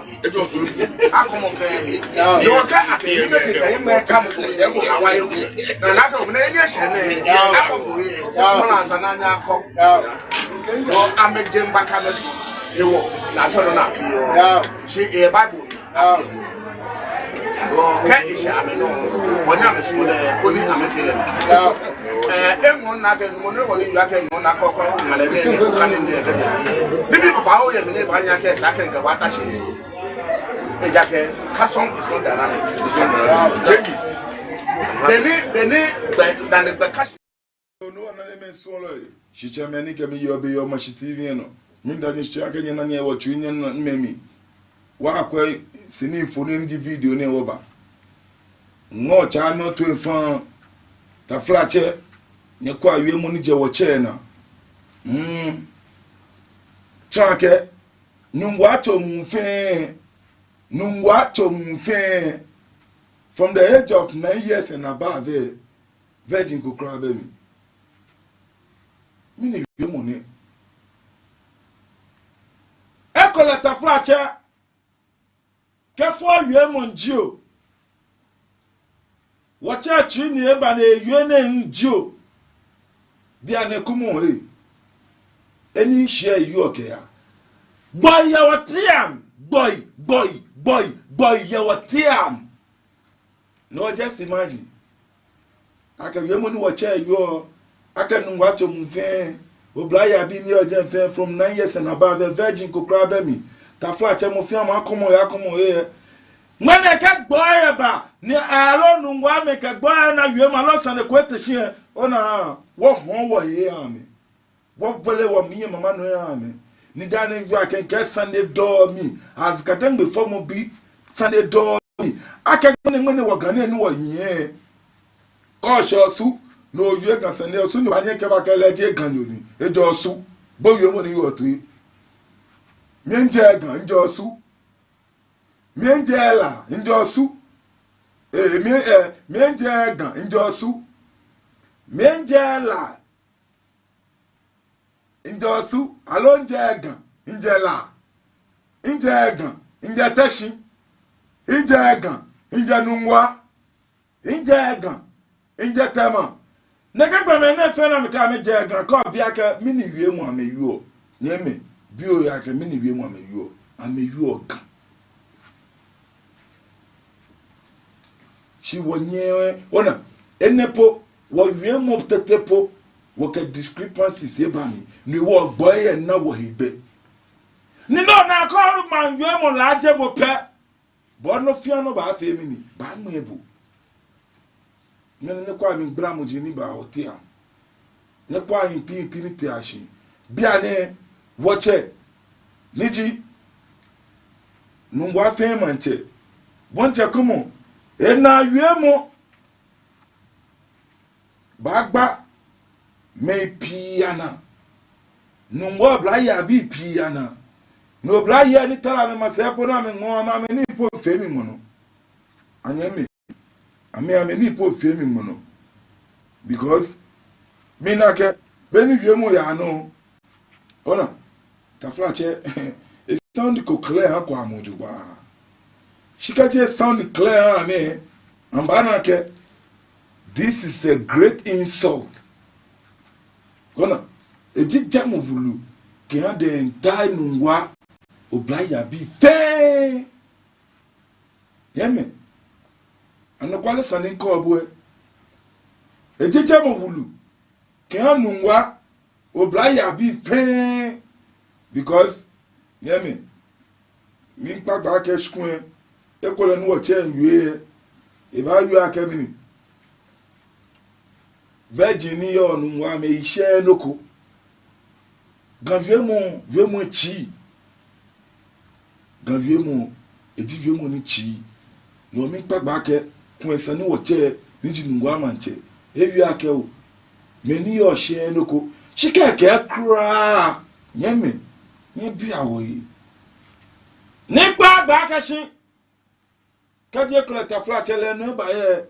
Akɔmɔ fɛɛ. Yoo kɛ akɛ yi mɛ kɛ yi mɛ kamɔ ko yɛ eko kɛyawa eko. Ni ana akɛ omɛ nɛɛ yɛ shɛ nɛɛ. Akɔmɔ yɛ. Mɔ na sa ni anyɛ akɔ. Nɔ amɛjeŋba kɛ amɛsu. Ewɔ, ni afeɔ nɔ ni afeɔ. Shi eyɛ Bible mli. Nɔ kɛ eshɛ amɛnɔ, bɔ ni amɛsumɔɔ lɛ, koni amɛfee lɛ. Ɛɛ, eŋɔɔ naa akɛ, mɔ ni wɔ ni yɔɔ akɛ eŋɔɔ naa kɔkɔ, ŋmalɛ nɛɛ, ni ko kane nɛɛ kɛjɛ. Nibii babaoo yɛ mli ni baanyɛ akɛ esa akɛ ŋkɛ bo ata shi. Ejaakɛ, custom is not dynamic. It's not dynamic. Changes. Beni, beni, gbɛ, dani gbɛ kasi. Nɔ ni wɔna nɛɛ mɛi suɔlɔi. Shitsɛmɛi ni kɛ mi yɔɔ biɛ yɛ Mashi T V lɛ nɔ. Miida nyɛ shi akɛ nyɛna nyɛ wɔ tsui nyɛna mɛi mli. Wɔkwɛ sini mfoniri ni ji video nɛɛ wɔba. Ŋɔɔ tsa nɔ to efaŋ. Taflatsɛ, nyɛkwɛa wiemɔ ni jɛ wɔtsɛ naa. Hmm. Tsɔɔ akɛ, Nungua tsɔmɛi fɛɛ, Nungua tsɔmɛi fɛɛ, from the age of nine years and above, eh, virgin ko kwraa bɛ mli. Mɛni wiemɔ nɛ? Ekolɛ taflatsɛ, kɛ fɔ wiemɔ jio. Wɔtsɛ tsui ni eba ni ewie nɛɛ jio. Bianɛ kumɔ he. Eni shɛ yɔɔ kɛya. Gbɔi yɛ wɔteŋ. Gbɔi, gbɔi, gbɔi, gbɔi yɛ wɔteŋ. Now just imagine. Akɛ wiemɔ ni wɔtsɛ yɔɔ, akɛ Nungua tsɔmɛi fɛɛ, oblayei abii ni yɔɔ jɛmɛ fɛɛ, from nine years and above, virgin ko kwraa bɛ mli. Taflatsɛ, mɔ fɛɛ mɔ akɔmɔ yɛ, akɔmɔ yɛ. Ŋmɛnɛ kɛ gbɔi lɛ ba, ni aloo Nungua mɛi kɛ gbɔi lɛ na wiemɔ aloo sane ko ete shi lɛ, ona, wɔhɔɔ wɔhe wɔha amɛ. Wɔgbele wɔmli yɛ mama nɔ wɔha amɛ. Ni dani ŋjua kɛ ŋkɛɛ sane dɔɔ mi. As GaDangme fɔmɔbi, sane dɔɔ mi. Akɛ ŋmɛnɛ ŋmɛnɛ wɔ Ga nɛɛ ni wɔyɔɔ. Kɛ oshɛ Osu, ni oyɛ Ga sane, Osu ni obaanyɛ okɛba akɛ lɛ ji Ganyo ni, ejɛ Osu. Bo wiemɔ ni yɔɔ toi. Mi mijɛ Ga, mijɛ Osu. Mi mijɛ La, mijɛ Osu. Ee, mi, ee, mi mijɛ Ga, mijɛ Osu. Mi mijɛ La, mijɛ Osu, aloo mijɛ Ga, mijɛ La, mijɛ Ga, mijɛ Teshi, mijɛ Ga, mijɛ Nungua, mijɛ Ga, mijɛ Tema. Nɛkɛ gbɔmɛi nɛɛ fɛɛ ni amɛkɛɛ amɛjɛ Ga, kɛ obi akɛ mɛni wiemɔ amɛwieɔ. Nyɛmimɛi, bi ohe akɛ mɛni wiemɔ amɛwieɔ. Amɛwieɔ Ga. Shi wɔnyɛ, ona, enɛ po, wɔwiemɔ tete po, wɔkɛ discrepancies eba mli, ni wɔgbɔi yɛ na wɔhe gbɛ. Ni no na kɔɔru maŋ wiemɔ laaje bo pɛ. Bɔ nɔ fɛɛ nɔ baafee mɛni, baaŋmɛɛ bo. Nyɛnɛ nɛkɛ amligbalamɔ ji ni baa wɔteŋ. Nɛkɛ ahintihinti ni tee shi. Bianɛ, wɔtsɛ, ni ji Nungua fɛɛ maŋtsɛ, Bɔntsɛ Kumo, ena wiemɔ baagba mɛi pii anaa. Nungua oblayei abii pii anaa. Ni oblayei ni tara amɛ masɛi po ni amɛŋɔɔ amɛ, amɛnii po fee mi ŋmɔlɔ. Anyɛmimɛi, amɛ, amɛnii po fee mi ŋmɔlɔ. Because mina akɛ beni wiemɔ yaa nɔ, ona, taflatsɛ, e sound ko clear ahã Kwamɔ jogbaŋŋ. Shi kɛji e sound clear ahã amɛ, amɛbaana akɛ this is a great insult. Ona, eji jɛmɔ wulu kɛhã the entire Nungua oblayei abii fɛɛ. Nyɛmimɛi, anɔkwale sane ni mikɛɔ bo lɛ, eji jɛmɔ wulu kɛhã Nungua oblayei abii fɛɛ. Because, nyɛmimɛi, miikpa gbɛ akɛ shikome lɛ, ekolɛ ni wɔtsɛ miiwie lɛ, ebaawie akɛ mɛni, virgin ni yɔɔ Nungua mli lɛ, eshɛɛɛ nɔ ko. Ga wiemɔ, wiemɔ tsii. Ga wiemɔ, eji wiemɔ ni tsii. No hewɔ miikpa gbɛ akɛ, kulɛ esa ni wɔtsɛ, ni ji Nungua maŋtsɛ, ewie akɛ oo, mɛni yɔɔ, eshɛɛɛ nɔ ko. Shi kɛkɛ kwraa, nyɛmimɛi, nyɛbia wɔhe. Ni mikpa gbɛ akɛ shi kɛji ekolɛ taflatsɛ lɛ nɔ eba yɛ,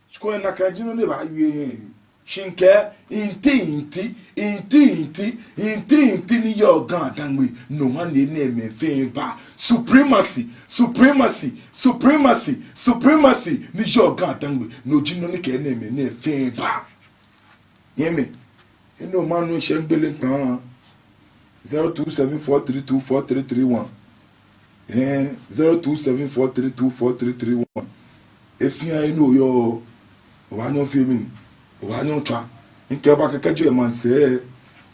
shi kulɛ nakai ji nɔ ni ebaawie yɛ. Shi mikɛɛ, inti, inti, inti, inti, inti, inti ni yɔɔ GaDangme, no hewɔ ni enɛɛmɛi fɛɛ ba. Supremacy, supremacy, supremacy, supremacy ni yɔɔ GaDangme, no ji nɔ ni kɛ enɛɛmɛi nɛɛ fɛɛ ba. Nyɛmimɛi, enɛ omaanu ŋshɛ ŋgbele kpaa. Zero two seven four three two four three three one. Ɛɛ, zero two seven four three two four three three one. He fɛɛ he ni oyɔɔ, obaanyɛ ofee mɛni, obaanyɛ otswa. Mikɛɛ bo akɛ kɛji oyɛ maŋsɛɛ,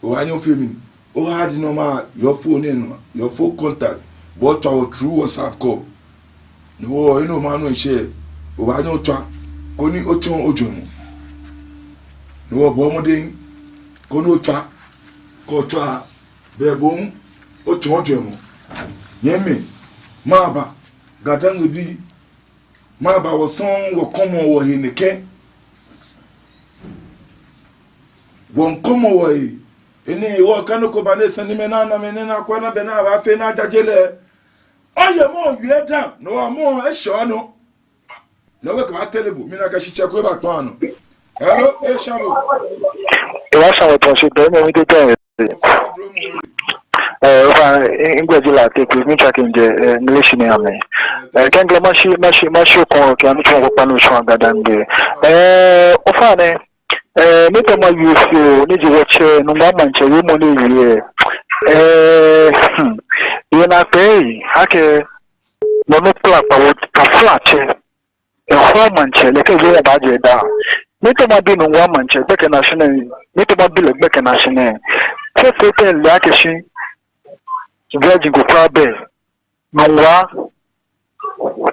obaanyɛ ofee mɛni, o add nɔ ma your phone nɔ, your phone contact, bo otswa wɔ through WhatsApp call. No hewɔ enɛ omaanu ŋshɛ, obaanyɛ otswa koni otsɔɔ ojwɛŋmɔ. No hewɔ bɔɔ mɔdɛŋ koni otswa, kɛ otswa, belɛ bo hu otsɔɔ ojwɛŋmɔ. Nyɛmimɛi, maba, GaDangme bii, maba, wɔ sɔŋŋ wɔkɔmɔɔ wɔhe nɛkɛ. Wɔmiikɔmɔ wɔhe. Enɛ hewɔ kɛ nɔ ko ba ni esa ni mɛi anaa, mɛi anaa, kwɛ ni bɛ ni abaafee ni ajaje lɛ, oye mɔ wie dã, no hewɔ mɔ eshɛ onɔ. Ni wɔkɛ ba tele bo, mina akɛ shitsɛ ko eba kpaa nɔ. Hello, eshã bo. Ewa shã wɔ tɔŋ shi dɔ, mɔ mi de tɔŋ. Ɛɛ, ofainɛ, ŋ-, ŋgbɛi ji Lartey Chris, mitsɛ kɛjɛ, ɛɛ, Ŋleshi Niamey. Ɛɛ, kɛ ŋgbɛlɛ mashi, mashi, mashi okɔŋ, kɛ anɔ tɔŋ ko kpa ni oshwã GaDangme. Ɛɛ, ofainɛ, ɛɛ, miitao mawie fioo, ni ji wɔtsɛ, Nungua maŋtsɛ, wiemɔ ni ewie. Ɛɛ, hmm, yɛ naakpɛɛ, akɛ, nɔ ni kpla kpa wɔ, taflatsɛ. Ehɔɔ maŋtsɛ, lɛ kɛ wiemɔ baajɛ daa. Miitao mabi Nungua maŋtsɛ, gbɛkɛ naashi nɛɛ, miitao mabi lɛ gbɛkɛ naashi nɛɛ. Te efee tɛŋŋ lɛ akɛ shi virgin ko kwraa bɛ Nungua,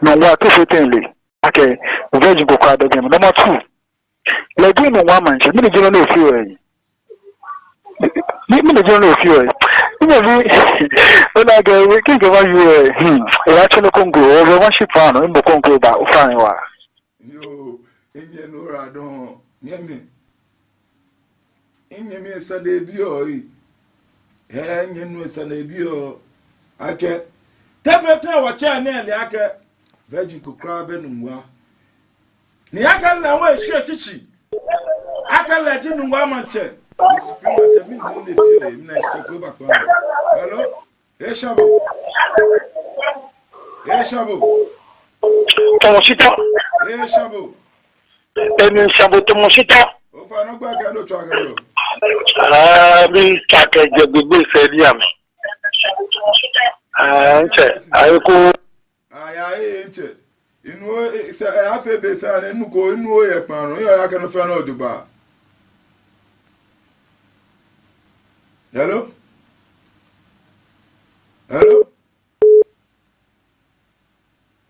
Nungua, te efee tɛŋŋ lɛ akɛ virgin ko kwraa bɛ jɛmɛ. Number two, lɛ ji Nungua maŋtsɛ, mɛni ji nɔ ni ofeɔ yɛ? Mɛni, mɛni ji nɔ ni ofeɔ yɛ? Nyɛmi, ona akɛ, kɛji oba U S, hmm, ebatsɔ nɔ ko ŋkɔ, obaama shi paa nɔ, mɔ ko ŋkɔ ba, ofainɛ wa. Yoo, minyɛmi, oyiwaladɔŋŋ, nyɛmi. Minyɛmi, esa ni ebi o, ee. Ee, minyɛmi, esa ni ebi o. Akɛ, tɛfɛ tɛ wɔtsɛ nɛɛ le akɛ, virgin ko kwraa bɛ Nungua. Ni akɛ lɛ wɔ eshɛ tsitsi. Akɛ lɛ ji Nungua maŋtsɛ. Minyɛmi, esa ni ebi o, ee, mina eshɛ ko eba kpa. Hello? Ee, Shabo. Ee, Shabo. Tɔmɔ shita. Ee, Shabo. Emi Shabo, tɔmɔ shita. Ofainɛ ogbɛi kɛ he ni otswaa kɛjɛ. Aa, mitswaa kɛjɛ Gbegbe sɛɛ diɛŋtsɛ. Aa, ntsɛ, ayekoo. Aya, ee, ntsɛ. Minuuu, ee, sɛɛ, ee, afee be sɛɛ ni minuko, minuuu yɛ kpaa nɔ, miyɔɔ he akɛ nɔ fɛɛ nɔ jogbaŋŋ. Hello? Hello?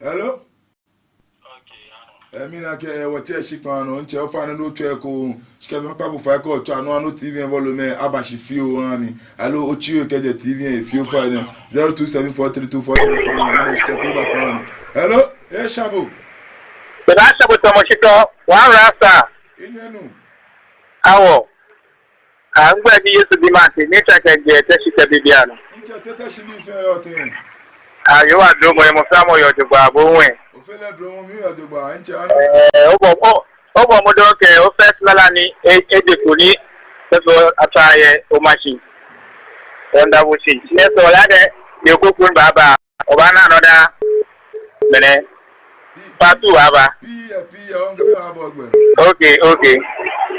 Hello? Ee, mina akɛ, ee, wɔtsɛ shi kpaa nɔ, ntsɛ ofainɛ ni otswa eko, shi kɛ be ni makpa bo fai kɛ otswa nɔ, ni T V lɛ volume aba shi fioo ha mi. Aloo otsi ohe kɛjɛ T V lɛ fioo fai nɛɛ. Zero two seven four three two four three three nine, ntsɛ ko eba kpaa nɔ. Hello? Ee, Shabo. Bena Shabo tɔmɔ shita, One Rasta. Minyɛmi. Awo. Aa, migbɛi ji Yesu Bi Mate, mitswaa kɛjɛ Teshie Bibiano. Ntsɛ, Teshie mli fɛɛ yɔɔ tɛŋŋ? Aa, yoo, adromɔ, mɔ fɛɛ mɔ yɔɔ jogbaŋŋ, bo hu? Ofee lɛ dromɔ, miyɔɔ jogbaŋŋ, ntsɛ, ano. Ee, obɔ, o, obɔ mɔdɛŋ kɛ, o first lala ni, e, e, de ko ni, tɛfɛ atswa yɛ, o machine. Onda bushi. Nɛɛ sɔɔ la dɛ, ye ko kun baba. Obaana another mɛnɛ. Part two aba. Okay, okay.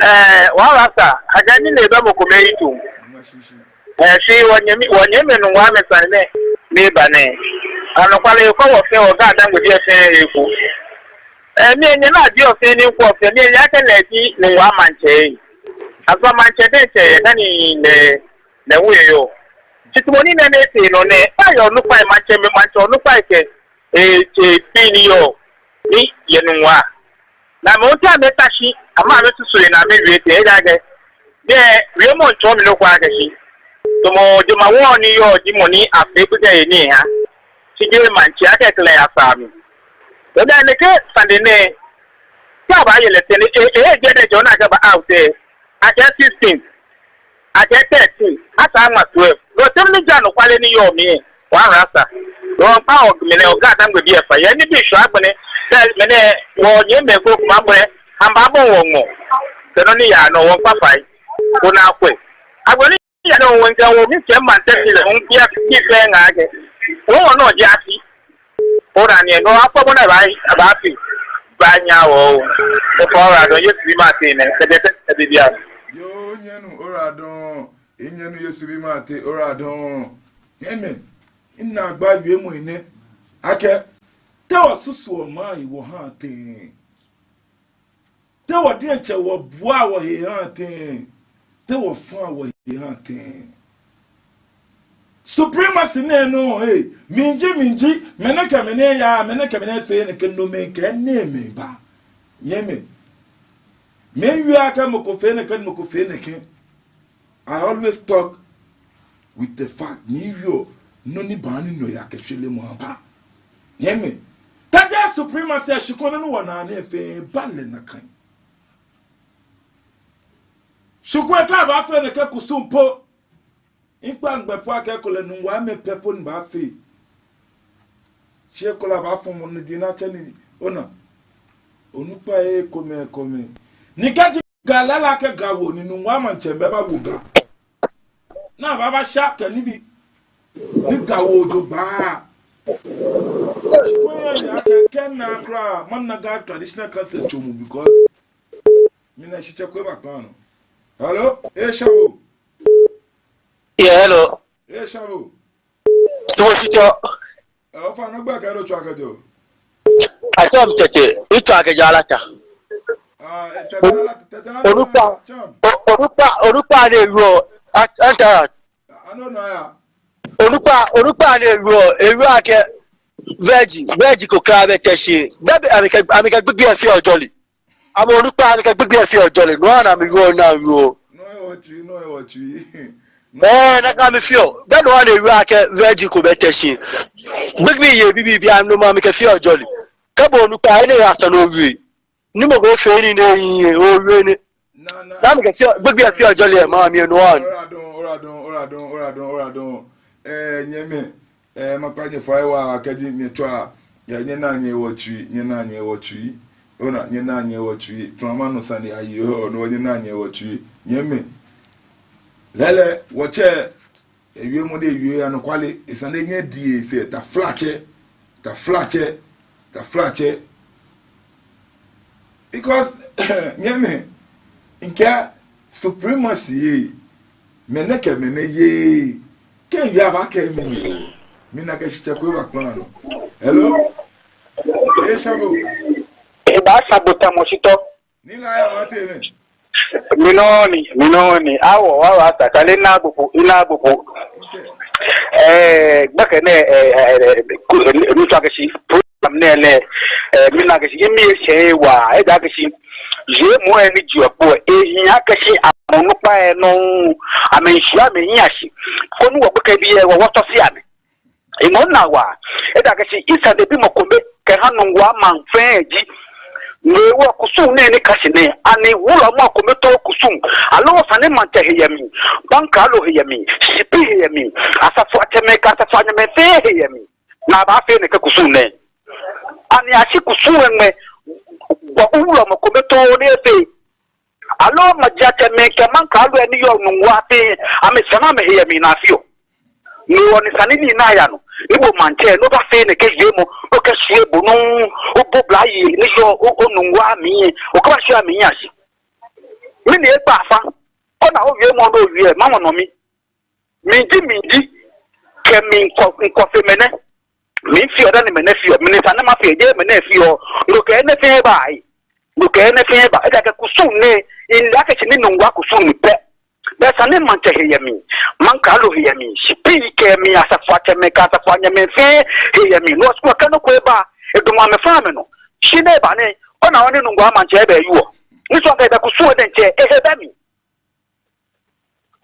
Ee, One Rasta, akɛ ni lɛ bɛ mɔ ko mɛi tu. Ee, shi wɔnyɛmi, wɔnyɛmi Nungua mɛi sane nɛɛ, ni eba nɛɛ. Anɔkwale, kɛ wɔfɛɛ, wɔ Ga-Dangme bii fɛɛ eko. Ee, mi nyɛ na ji ofee ni ko fɛɛ, mi ya kɛ lɛ ji Nungua maŋtsɛ. Asɔ maŋtsɛ diɛŋtsɛ, yɛ dani lɛ, lɛ hu eyɔɔ. Shi tamɔ ni nɛɛ ni etee nɔ nɛɛ, ayɛ onukpai maŋtsɛ, maŋtsɛ onukpai kɛ, ee, tsɛ bii ni yɔɔ, ni yɛ Nungua. Ni amɛ hu amɛta shi, amɛ amɛsusu he ni amɛwie tɛŋŋ, ejaakɛ, bɛ, wiemɔ ntsɔɔ mi nɔ ko akɛ shi. Tamɔ jemawɔŋ ni yɔɔ, ji mɔ ni afee gbekɛ he ni eha. Shi jeee maŋtsɛ akɛ kɛlɛ ya saa mi. Oda nɛkɛ sane nɛɛ, kɛ abaaye lɛ tɛŋŋ, ee, ee, jɛ nɛɛ jɔ na kɛ ba out lɛ. Akɛ sixteen. Akɛ thirteen, asaa ŋma twelve. No tɛŋŋ ni ja anɔkwale ni yɔɔ mli, One Rasta. Wɔŋkpa wɔ mɛnɛ, wɔ Ga-Dangme bii fai. Yɛ nibii shwɛ agbɛnɛ, sɛɛ mɛnɛ, wɔnyɛmimɛi krokomɛi agbɛnɛ, amɛbaabɔ wɔ ŋmɔ. Kɛ nɔ ni yaa nɔ wɔŋkpa fai. Koni akwɛ. Agbɛnɛ ni yaa nɔ wɔŋkɛ wɔ mli kɛ maŋ tɛ fi lɛ, wɔŋkpa fai ŋaa kɛ. Wɔ wɔnɔ ji afi. Ona nɛɛ, no afɔ bɔ ni aba, abaafi. Baanyɛ wɔ. Ofainɛ, Yesu Bi Mate nɛ, kɛjɛ Teshie Bibiano. Yoo, minyɛmi, oyiwaladɔŋŋ. Minyɛmi Yesu Bi Mate, oyiwaladɔŋŋ. Amen. Ina agba wiemɔ nɛɛ. Akɛ, te wɔsusuɔ maŋ he wɔhaa tɛŋŋ? Te wɔ diɛŋtsɛ wɔbuaa wɔhe haa tɛŋŋ? Te wɔfaa wɔhe haa tɛŋŋ? Supremacy nɛɛ nɔ, ee, mi ji, mi ji, mɛnɛ kɛ mɛnɛ ya, mɛnɛ kɛ mɛnɛ fee nɛkɛ, nomɛi kɛ nɛɛmɛi ba. Nyɛmimɛi. Miwieɔ akɛ mɔ ko fee nɛkɛ, mɔ ko fee nɛkɛ. I always talk with the fact. Miwieɔ nɔ ni baaha ni nɔyaa kɛ shwelemɔ aba. Nyɛmimɛi. Kɛjɛ supremacy, shikpɔŋ nɛɛ ni wɔnaa nɛɛ fɛɛ, ba lɛ nakai. Shikpɔŋ lɛ kɛ abaafee nɛkɛ kusum po. Mikpaa ŋmɛ po akɛ ekolɛ Nungua mɛi pɛ po ni baafee. Shi ekolɛ abaafɔ̃ mɔ ni ji natsɛ ni, ona. Onukpai ekomɛi, ekomɛi. Ni kɛji Ga lala kɛ Ga wo ni Nungua maŋtsɛ bɛ bawo Ga. Ni abaaba sha kɛ nibii. Ni Ga wo jogbaŋŋ. Shikpɔŋ lɛ ya kɛ, kɛ na kwraa, mana Ga Traditional Council tsomu because mina shitsɛ ko eba kpaa nɔ. Hello? Ee, Shabo. Yeah, hello. Ee, Shabo. Tɔmɔ shitsɛ. Ee, ofainɛ ogbɛi kɛ he ni otswaa kɛjɛɔ. Atsɛɔ mi Tɛtɛ. Mitswaa kɛjɛ Alata. Aa, ee, Tɛtɛ Alata, Tɛtɛ Alata. Onukpa, champ. O-, onukpa, onukpa ni ewieɔ, a-, Antarat. Ano na ya. Onukpa, onukpa ni ewieɔ, ewieɔ akɛ virgin, virgin ko kwraa bɛ Teshie. Bɛ, bɛ, amɛkɛ, amɛkɛ gbigbii lɛ feɔ jɔli. Amɛ onukpa, amɛkɛ gbigbii lɛ feɔ jɔli. No hewɔ ni amɛwieɔ, ni amɛwieɔ. No hewɔ tsu, no hewɔ tsu. Ɛɛ, nakai mifeɔ. Be ni wɔna ewie akɛ virgin ko bɛ Teshie. Gbi gbi yɛ bibii bianɛ no mli mikɛfeɔ jɔlɛ. Kɛ bo onukpa, enɛ yaa sane owie. Ni mɔ ko fee nii ni ehiii, owie nii. Naa, naa. Naa mikɛfeɔ, gbi gbi afeɔ jɔlɛ yɛ maŋ mli nɔ ni. Oyiwaladɔŋŋ, oyiwaladɔŋŋ, oyiwaladɔŋŋ, oyiwaladɔŋŋ, oyiwaladɔŋŋ. Ɛɛ, nyɛmimɛi, ɛɛ, makpa nyɛ fai waa kɛji nyɛtswa, ɛɛ, nyɛnaa nyɛyeɔ wɔtsui, nyɛnaa nyɛyeɔ wɔtsui. Ona, nyɛnaa nyɛyeɔ wɔtsui. Plama nɔ sane ayi hɔ, no nyɛnaa nyɛyeɔ wɔtsui. Nyɛmimɛi. Lɛɛlɛŋ, wɔtsɛ, ewiemɔ ni ewie anɔkwale, esa ni enyɛ edi esɛɛ, taflatsɛ, taflatsɛ, taflatsɛ. Because, nyɛmimɛi, mikɛɛ supremacy yɛ, mɛni kɛ mɛni yɛ, kɛ ewie abaakɛɛ mi ni oo, mina akɛ shitsɛ ko eba kpla nɔ. Hello? Ee, Shabo. Ebaa Shabo tamɔ shitɔ. Nii Laya Maŋtsɛ nɛ. Minɔ ni, minɔ ni. Awɔ, awɔ, asa, kale na gbopo, ina gbopo. Ntsɛ. Ɛɛ, gbɛkɛ nɛɛ, ɛɛ, ɛɛ, ɛɛ, ku-, ɛɛ, ntsɔ akɛ shi, program nɛɛ lɛ, ɛɛ, mina akɛ shi, imi eshɛ waa, ejaakɛ shi, yɛ mɔ ɛ ni ji okpo, ehiii akɛ shi, amɛ onukpai ɛ nɔ, amɛmiishwie amɛhiɛ shi, koni wɔ gbekɛbii ɛ, wɔ, wɔtsɔse amɛ. Emɔ naa waa, ejaakɛ shi, esanebimɔ kome kɛha Nungua maŋ fɛɛ ji, no hewɔ kusum nɛɛ ni ka shi nɛɛ, ani wulɔmɔ kome too kusum, aloo sane maŋtsɛ he yɛ mli, bankralo he yɛ mli, shipi he yɛ mli, asafoiatsɛmɛi kɛ asafoianyɛmɛi fɛɛ he yɛ mli, ni abaafee nɛkɛ kusum nɛɛ? Ani ashi kusum lɛ ŋmɛ, bɔ wulɔmɔ kome too ni efee? Aloo majiatsɛmɛi kɛ maŋkralo ɛ ni yɔɔ Nungua fɛɛ, amɛsane amɛhe yɛ mli ni afeɔ? No hewɔ ni sane ni naa yaa nɔ. Ni bo maŋtsɛ, ni obaafee nɛkɛ wiemɔ, okɛshwie bo nɔ, obo oblayei ni yɔɔ o, o Nungua mli, okɛbashwie amɛhiɛ shi. Mɛni egba fa? Ona owiemɔ ni owie, mamɔ nɔ mi. Miji, miji, kɛ mi ŋkɔ, ŋkɔ fe mɛnɛ. Mifeɔ dani mɛnɛ feɔ, mɛni sane mafee, jeee mɛnɛ feɔ. No kɛ enɛ fɛɛ ba ei. No kɛ enɛ fɛɛ ba. Ejaakɛ kusum nɛɛ, ila akɛ shi ni Nungua kusum ni pɛ. Bɛ sane maŋtsɛ he yɛ mli, maŋkralo he yɛ mli, shipi kɛ mli, asafoiatsɛmɛi kɛ asafoianyɛmɛi fɛɛ he yɛ mli. No hewɔ shi kɛ nɔ ko eba, edamɔ amɛ fɛɛ amɛnɔ. Shi ni eba nɛɛ, ona nɔ ni Nungua maŋtsɛ bɛ yɔɔ. Ni sɔ kɛ bɛ kusum diɛŋtsɛ, ehe bɛ mli.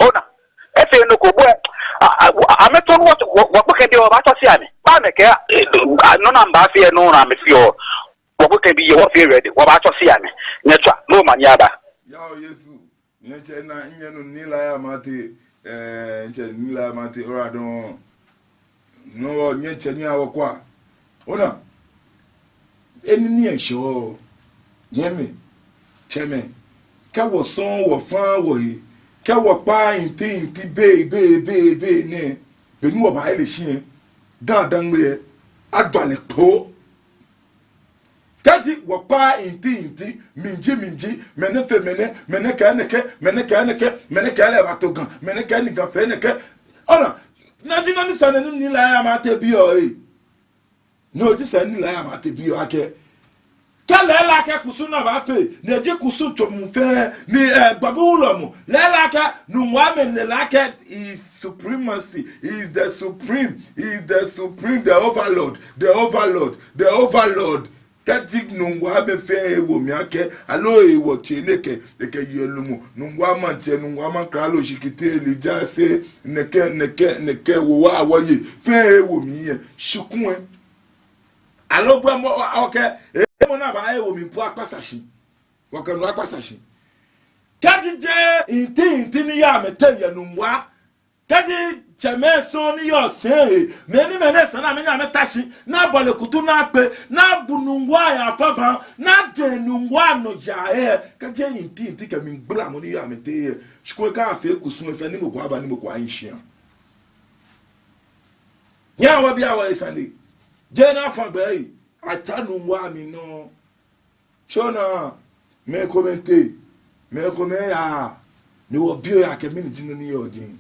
Ona, efee nɔ ko bɔ, a, a, a, amɛto nɔ wɔ, wɔ, wɔ gbekɛbii wɔbaatsɔse amɛ. Ba amɛkɛɛ, e, a, nɔ ni amɛbaafee, nɔ ni amɛfeɔ. Wɔ gbekɛbii yɛ, wɔfee ready, wɔbaatsɔse amɛ. Nyɛtswa, no mli ni aba. Yao Yesu, nyɛtsɛ naa, nyɛnu Nii Laya Maŋtsɛ, ɛɛ, nyɛtsɛ Nii Laya Maŋtsɛ, oyiwaladɔŋŋ. No, nyɛtsɛ ni awɔ kwa. Ona, enɛ ni eshɔ, nyɛmimɛi, tsɛmɛi, kɛ wɔsɔŋ wɔfã wɔhe, kɛ wɔkpa inti inti be, be, be, be nɛɛ, be ni wɔbaahe lɛ shi lɛ, daa daa ŋmɛnɛ, adua lɛ kpo. Kɛji wɔkpa inti inti, miji miji, mɛnɛ fee mɛnɛ, mɛnɛ kɛɛ nɛkɛ, mɛnɛ kɛɛ nɛkɛ, mɛnɛ kɛɛ lɛ ebato Ga, mɛnɛ kɛɛ ni Ga fee nɛkɛ. Ona, no ji nɔ ni sane ni Nii Laya Maŋtsɛ biɔ ei. No ji sane ni Laya Maŋtsɛ biɔ akɛ, kɛ lɛ ela akɛ kusum ni abaafee, ni eji kusum tsɔmɔ fɛɛ, ni, ɛɛ, gbabu wulɔmɔ, lɛ ela akɛ, Nungua mɛi lɛ ela akɛ, his supremacy, he is the supreme, he is the supreme, the overlord, the overlord, the overlord. Kɛji Nungua mɛi fɛɛ ewo mli akɛ, aloo ewo tsɛ nɛkɛ, nɛkɛ yɛ lumɔ, Nungua maŋtsɛ, Nungua maŋkralo shikitele jaase, nɛkɛ, nɛkɛ, nɛkɛ, wɔ waa wɔye, fɛɛ ewo mli yɛ, shikun lɛ. Aloo bɔ mɔ, o, okɛɛ, e, mɔ ni baawo mli po akpasa shi. Wɔkɛ no akpasa shi. Kɛji jeee inti inti ni yɔɔ amɛteŋ yɛ Nungua. Kɛji tsɛmɛi sɔŋŋ ni yɔɔ sɛi he, mɛni mɛni esa ni amɛnyɛ amɛta shi, ni abɔle kutu ni akpe, ni abu Nungua aya fã baa, ni ajɛ Nungua nɔ ja lɛ. Kɛji inti inti kɛ mligbalamɔ ni yɔɔ amɛteŋ lɛ. Shikun lɛ kɛ afee kusum lɛ esa ni mɔ ko aba ni mɔ ko ahi shia. Nyɛhaa wɔbia wɔhe sane. Jeee ni afã gbɛ ei, atsa Nungua mli nɔ. Shi ona, mɛi komɛi tee, mɛi komɛi yaa, ni wɔbi oya akɛ mɛni ji nɔ ni yɔɔ jeŋ.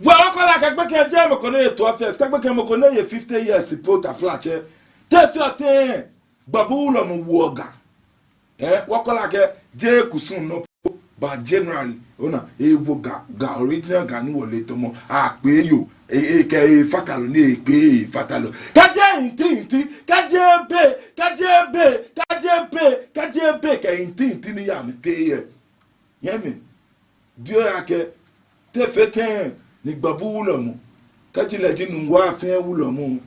Wɔ, wɔkɛɛ lɛ akɛ gbekɛ jeee mɔ ko ni eye twelve years, kɛ gbekɛ mɔ ko ni eye fifty years po taflatsɛ. Te efeɔ tɛŋŋ, gbabu wulɔmɔ woɔ Ga. Ɛɛ, wɔkɛɛ lɛ akɛ jeee kusum nɔ po, but generally, ona, ewo Ga, Ga original Ga ni wɔle tamɔ, akpee yoo, e, e, kɛ efatalɔ ni ekpee efatalɔ. Kɛji inti inti, kɛji be, kɛji be, kɛji be, kɛji be, kɛ inti inti ni yɔɔ amɛteŋ lɛ. Nyɛmimɛi, bi oya akɛ, Te fɛɛ tɛŋŋ ni gbabu wulɔmɔ, kɛji lɛ ji Nungua fɛɛ wulɔmɔ,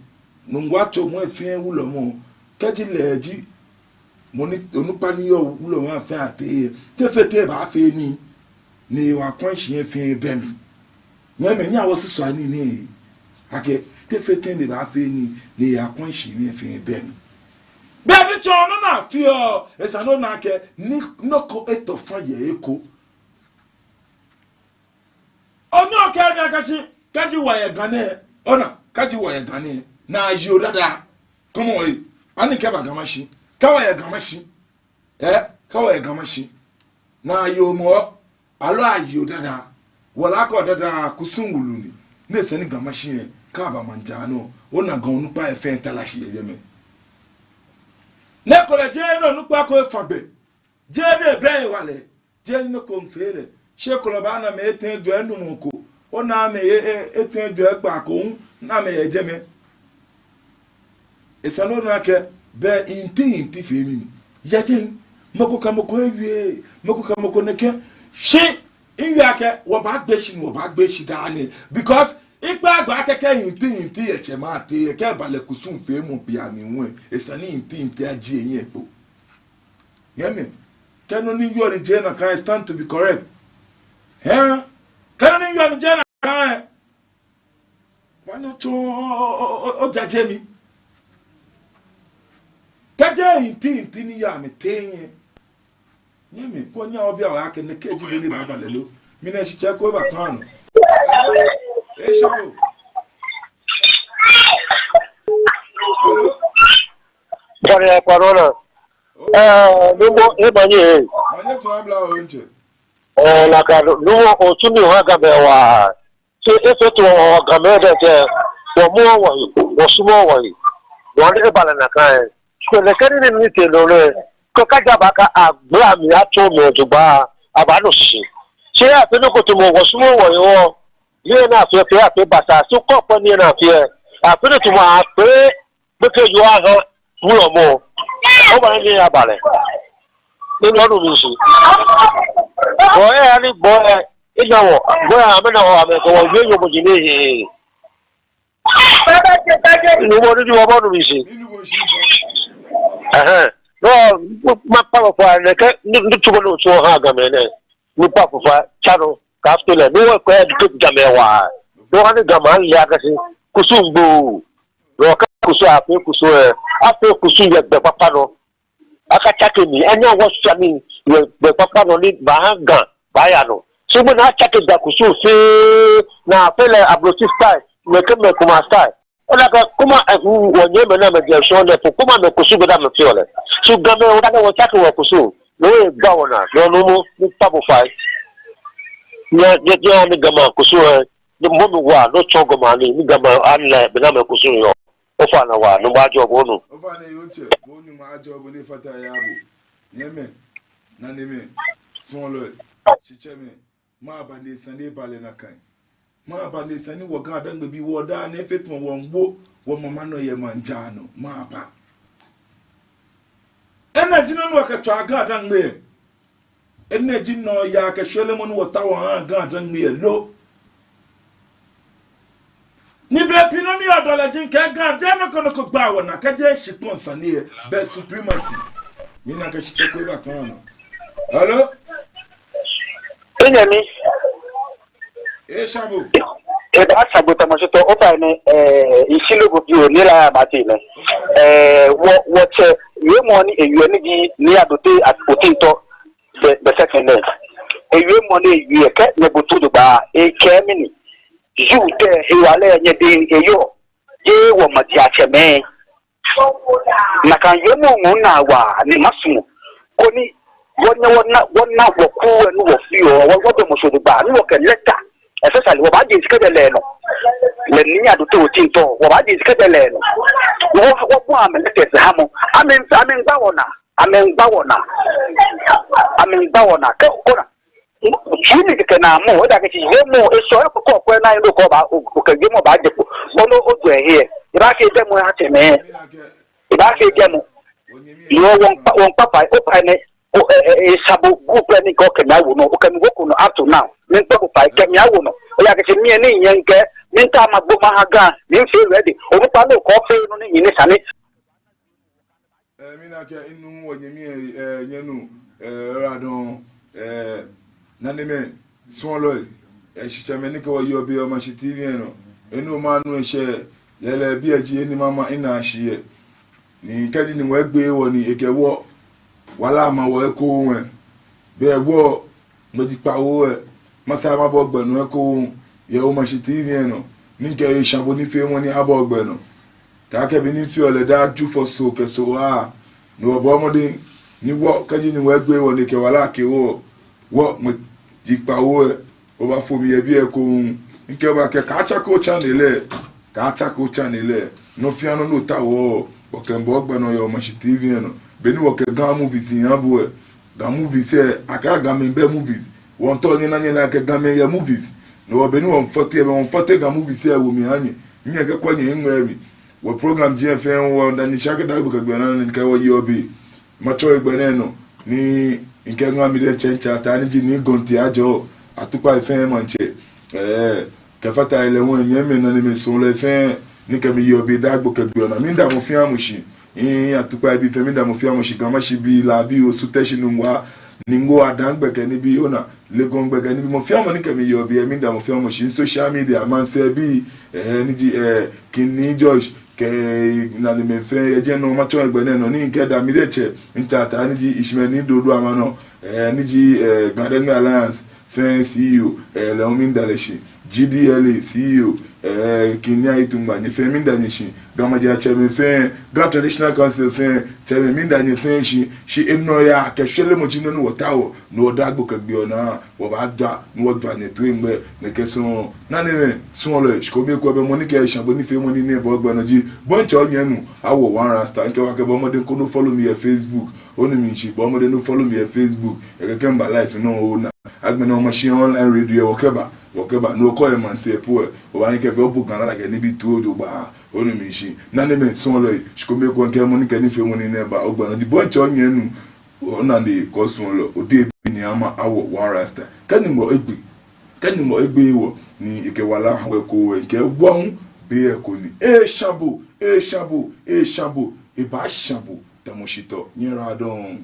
Nungua tsomɔ fɛɛ wulɔmɔ, kɛji lɛ ji mɔ ni onukpa ni yɔɔ wulɔmɔ fɛɛ ateŋ, te fɛɛ tɛŋŋ ebaafee nii ni ewa kɔŋshi fɛɛ bɛ mli? Nyɛmimɛi, nyɛhaa wɔsusua nii nɛɛ akɛ te fɛɛ tɛŋŋ ni ebaafee nii ni ewa kɔŋshi fɛɛ bɛ mli. Be ni tsɔ nɔ ni afeɔ, esa ni ona akɛ ni nɔ ko etɔ fã yɛ he ko. Onyɛɔ okɛɛ mi akɛ shi, kɛji wɔyɛ Ga nɛɛ, ona, kɛji wɔyɛ Ga nɛɛ, ni ayi odadaa. Come on, eh. Ani kɛba Ga Mashi, kɛ wɔyɛ Ga Mashi, eh, kɛ wɔyɛ Ga Mashi, ni ayi omɔ, aloo ayi odadaa, wala ko dadaa kusum wulu ni, ni esa ni Ga Mashi lɛ, kɛba maŋ jaa nɔ, ona Ga onukpai fɛɛ tara shi yɛ jɛmɛ. Ni ekolɛ jeee nɔ onukpa ko efã gbɛ, jeee ni ebɛ hewalɛ, jeee nɔ ko miifee lɛ. Shi ekolɛ obaana mɛi etɛ ejwɛ enumɔ ko, ona mɛi e, e, etɛ ejwɛ ekpaa ko hu, ni amɛyɛ jɛmɛ. Esa ni ona akɛ, bɛ inti inti fee mli ni. Yɛ jɛi, mɔ ko kɛ mɔ ko ewie, mɔ ko kɛ mɔ ko nɛkɛ. Shi, miiwie akɛ, wɔbaagbe shi ni wɔbaagbe shi daa nɛɛ. Because, mikpa gbɛ akɛ kɛ inti inti yɛ tsɛmɛi ateŋ, kɛ eba lɛ kusum feemɔ be mli hu, esa ni inti inti ajie ehiɛ kpo. Nyɛmimɛi, kɛ nɔ ni yɔɔ ni jeee nakai, stand to be correct. Hɛɛ? Kɛ nɔ ni yɔɔ ni jeee nakai, wa nɔ tso, o, o, o, o, ojaje mi. Kɛji inti inti ni yɔɔ amɛteŋ lɛ, nyɛmimɛi, koni obi awa akɛ nɛkɛ ji bɔ ni ebaaba lɛ lo. Mina shitsɛ ko eba kpaa nɔ. Ee, Shabo. Hello? Bɔni ya kpaa nɔ naa. Ɛɛ, Numo, emanye. Manye tsu abla o ntsɛ. Ɛɛ, nakai Numo, otsu nii oha Gamɛi waa. Shi efee tamɔ wɔ Gamɛi diɛŋtsɛ, wɔmɔɔ wɔhe, wɔsumɔɔɔ wɔhe. Bɔ ni eba lɛ nakai. Shi nɛkɛ nii ni mitee nɔ lɛ, kɛ kɛji aba akɛ agbala mli atsɔɔ mɛi jogbaŋŋ, abaanu shishi. Shi afee nɔ ko tamɔ wɔsumɔɔɔ wɔhe wɔ. Nii ni afeɔ, fee afee basaa, shi kɔ kɔ nii ni afeɔ. Afee nɔ tamɔ afee gbekɛ yoo aha wulɔmɔ. Obaanyɛ ni aba lɛ. Ni onu mishishi. Bɔ ni eya ni bɔ ni ena wɔ. Bɔ ni amɛna wɔ, amɛkɛ wɔ wie yoomo ji nɛɛ. Numo ni ji wɔ, bo onu mishishi. Ɛhɛɛ. No, makpa bo fai nɛkɛ, ni, nitsumɔ ni otsu oha Gamɛi nɛɛ. Mikpa bo fai, tsa nɔ, kaafoto lɛ, ni wɔkɛ educate Gamɛi waa. Ni wɔha ni Gamɛi ale akɛ shi kusum gbo. Ni wɔkɛ kusum afee kusum lɛ, afee kusum yɛ gbɛ kpakpa nɔ. Akatsake mli, anyɛ wɔshwɛ mli yɛ gbɛ kpakpa nɔ ni baaha Ga baaya nɔ. Shi mɔ ni atsake Ga kusum fɛɛ, ni afee lɛ Ablotsiri style, mɛi kɛ mɛi Kuma style. Ona akɛ Kuma, eh, wɔnyɛmimɛi ni amɛjɛ shɔŋŋ lɛ po Kumamɛi kusum bɛ ni amɛfeɔ lɛ. Shi Gamɛi, ona akɛ wɔtsake wɔkusum. No egba wɔnaa, no Numo, mikpa bo fai. Nyɛ, nyɛ, nyɛha ni Gamɛi akusum, eh, ni mɔ mi wa, no tsɔɔ Gamɛi nii, ni Gamɛi ale bɔ ni amɛkusum yɔɔ. Ofainɛ waa, Numo ajɔɔ bo onu. Ofainɛ yoo ntsɛ, bo Numo ajɔɔ bo ni efata eha bo. Nyɛmimɛi, nanemɛi, suɔlɔi, shitsɛmɛi, mɛɛba ni esa ni eba lɛ nakai. Mɛɛba ni esa ni wɔ GaDangme bii wɔdaa nɛɛ efee tamɔ wɔmiigbo wɔmama nɔ yɛ maŋ jaa nɔ. Mɛɛba. Enɛ ji nɔ ni wɔkɛtswaa GaDangme. Enɛ ji nɔyaa kɛ shwelemɔ ni wɔtaoɔ wɔhaa GaDangme lo. Ni bei pii nɔ ni yɔɔ dɔlɛ ji akɛ Ga, jeee nɔ ko nɔ ko gbaa wɔnaa, kɛjeee shikpɔŋ sane lɛ, bɛ supremacy. Mina akɛ shitsɛ ko eba kpaa nɔ. Hello? Enyɛmi. Ee, Shabo. Eba Shabo tamɔ shi tɔ, ofainɛ, eh, mishi lɛ bo bibioo ni la ya mate nɛ. Eh, wɔ, wɔtsɛ, wiemɔ ni ewie ni ji Nii Adote Otintɔ, bɛ, bɛ sɛkɛndɛ. Ewiemɔ ni ewie kɛ nyɛbo toi jogbaŋŋ, ekɛɛ mini. Ju tɛ hewalɛ nyɛdɛŋ eyɔɔ. Jeee wɔmajiatsɛmɛi. Nakai wiemɔ ŋɔɔ naa waa ni masumɔ. Koni wɔnyɛ wɔna, wɔna wɔkuu lɛ ni wɔfeɔ, wɔ, wɔjɔɔmɔ shi jogbaŋŋ, ni wɔkɛ lɛta. Especially, wɔbaaje shishi kɛjɛ lɛ nɔ. Lɛ Nii Adote Otintɔ, wɔbaaje shishi kɛjɛ lɛ nɔ. Wɔ, wɔfɔ amɛ lɛta lɛ hamɔ. Amɛ, amɛmiigba wɔnaa. Amɛmiigba wɔnaa. Amɛmiigba wɔnaa. Kɛ, kona. Tsui ni kɛkɛ naa mɔ, eda kɛ tsi yemɔ, esɔ, ekɔ kɔ, kɔ, na, ino kɔ ba, o, okɛ yemɔ baaje kpo. Bɔ ni ojwɛ he. Ebaafee jɛmɔ aha tsɛmɛi. Ebaafee jɛmɔ. Yoo, wɔmiikpa, wɔmiikpa fai, ofainɛ, o, e, e, e, Shabo, group lɛ ni kɛ okɛ mi awo nɔ, okɛ mi woko nɔ up to now. miikpa bo fai, kɛ mi awo nɔ. Ejaakɛ shi mi ni nyɛŋkɛ, miitao magbo maha Ga, miifee ready. Onukpa nɔ ko fee nɔ ni nyɛnine sane. Eh, mina akɛ minu wɔnyɛmi, eh, nyɛnu, eh, radon, eh, nanemɛi, suɔlɔi, eh, shitsɛmɛi ni kɛ wɔ yɔɔ biɛ yɛ Omashi T V lɛ nɔ. Enu manu eshɛ, yɛlɛ biɛ ji eni mama ina shi yɛ. Ni kɛji ni wɔ egbe wɔ ni ekɛ wɔ, wala ma wɔ eko wɛ. Be wɔ, ŋmɛji kpawo lɛ, masa mabɔ gbɛ nɔ ekoŋŋ yɛ Omashi T V lɛ nɔ, ni mikɛ esha bo nifeemɔ ni abɔ gbɛ nɔ. Taakɛ bɔ ni mifeɔ lɛ daa Jufɔ soo kɛ soo aa, ni wɔbɔ mɔdɛŋ ni wɔ, kɛji ni wɔ egbe wɔ ni ekɛ wala ke wɔ, wɔ ŋmɛji kpawo lɛ, obafo mi yɛ biɛ ekoŋŋ. Mikɛɛ bo akɛ kaatsake o-channel lɛ, kaatsake o-channel lɛ. Nɔ fɛɛ nɔ ni otaoɔ, wɔkɛbɔ gbɛ nɔ yɛ Omashi T V lɛ nɔ. Beni wɔkɛ Ga movies yaa bo lɛ, Ga movies lɛ, akɛɛ Gamɛi bɛ movies. Wɔmiitao nyɛna nyɛle akɛ Gamɛi yɛ movies. No hewɔ beni wɔmiifɔte lɛ, wɔmiifɔte Ga movies lɛ wo mli aha nyɛ. Nyɛkɛ kwɛ nyɛ ŋmɛ mi. Wɔ program ji fɛɛ wɔda nyɛ shi akɛ daa gbi kɛ gbi ana ni kɛ wɔ yɔɔ biɛ. Matsɔ hegbɛ nɛɛ nɔ ni mikɛ ŋa mi diɛŋtsɛ, mitsɛ ataa ni ji Nii Gɔnti Ajɔ, Atukpai fɛɛ maŋtsɛ. Ɛɛ, kɛfata he lɛ hu, nyɛmimɛi nanemɛi suɔlɔi fɛɛ ni kɛ mi yɔɔ biɛ daa gbi kɛ gbi ana, miida mɔ fɛɛ mɔ shi. Ii, Atukpai bii fɛɛ, miida mɔ fɛɛ mɔ shi, Ga Mashi bii, La bii, Osu, Teshie, Nungua, Ningo, Adan gbɛkɛ nibii, ona, Legon gbɛkɛ nibii, mɔ fɛɛ mɔ ni kɛ mi yɔɔ biɛ, miida mɔ fɛɛ mɔ shi. Social media, maŋsɛɛ bii, ɛɛ, ni ji, ɛɛ, King Nii George, kɛ nanemɛi fɛɛ, yɛ jɛmɛ nɔ, matsɔ hegbɛ nɛɛ nɔ ni mikɛda mi diɛŋtsɛ, mitsɛ ataa ni ji Ishmael Nii Dodo Amanɔ, ɛɛ, ni ji, ɛɛ, Ga Dangme Alliance fɛɛ C E O, ɛɛ, lɛ hu miida lɛ shi. G D L A C E O, ɛɛ, King Nii Ayi Tungba, nyɛ fɛɛ miida nyɛ shi. Ga Maji atsɛmɛi fɛɛ, Ga Traditional Council fɛɛ tsɛmɛi, miida nyɛ fɛɛ shi. Shi enɔ ya kɛ shwelemɔ ji nɔ ni wɔtaoɔ, ni wɔ daa gbi kɛ gbi ana, wɔbaajwa, ni wɔjwa nyɛ toiŋ gbɛ, nɛkɛ sɔŋŋ. Nanemɛi suɔlɔi, shi kome ekoŋŋ bɛ mɔ ni kɛ esha bo nifeemɔ ni nɛɛ bɔ gbɛ nɔ ji, bɔ ni mitsɛ nyɛnu, Awo One Rasta, mikɛɛ bo akɛ bɔ mɔdɛŋ koni o-follow mi yɛ Facebook, onu mi shishi, bɔ mɔdɛŋ ni o-follow mi yɛ Facebook, yɛ kɛkɛ mba live nɔ ona. Agbɛnɛ Omashi Online Radio lɛ wɔkɛba, wɔkɛba, ni okɔ yɛ maŋsɛɛ po lɛ, obaanyɛ kɛ fɛɛ obu Ga lala kɛ nibii toi jogbaŋŋ, onu mi shishi. Nanemɛi suɔlɔi, shi kome ekoŋŋ mikɛɛ mɔ ni kɛ nifeemɔ ni nɛɛ ba gbɛ nɔ ji, bɔ ni mitsɛ nyɛnu, onane kɛ osuɔlɔ, odebi ni ama Awo One Rasta. Kɛ Nyɔŋmɔ egbe, kɛ Nyɔŋmɔ egbe wɔ ni ekɛ wala ha wɔ ekoŋŋ lɛ, mikɛɛ wɔ hu be ko ni. Esha bo, esha bo, esha bo, ebaasha bo tamɔ shitɔ. Nyɛyiwaladɔŋŋ.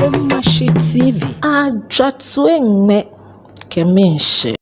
Omashi T V, ajwa toiŋ gbɛ kɛ miishɛɛ.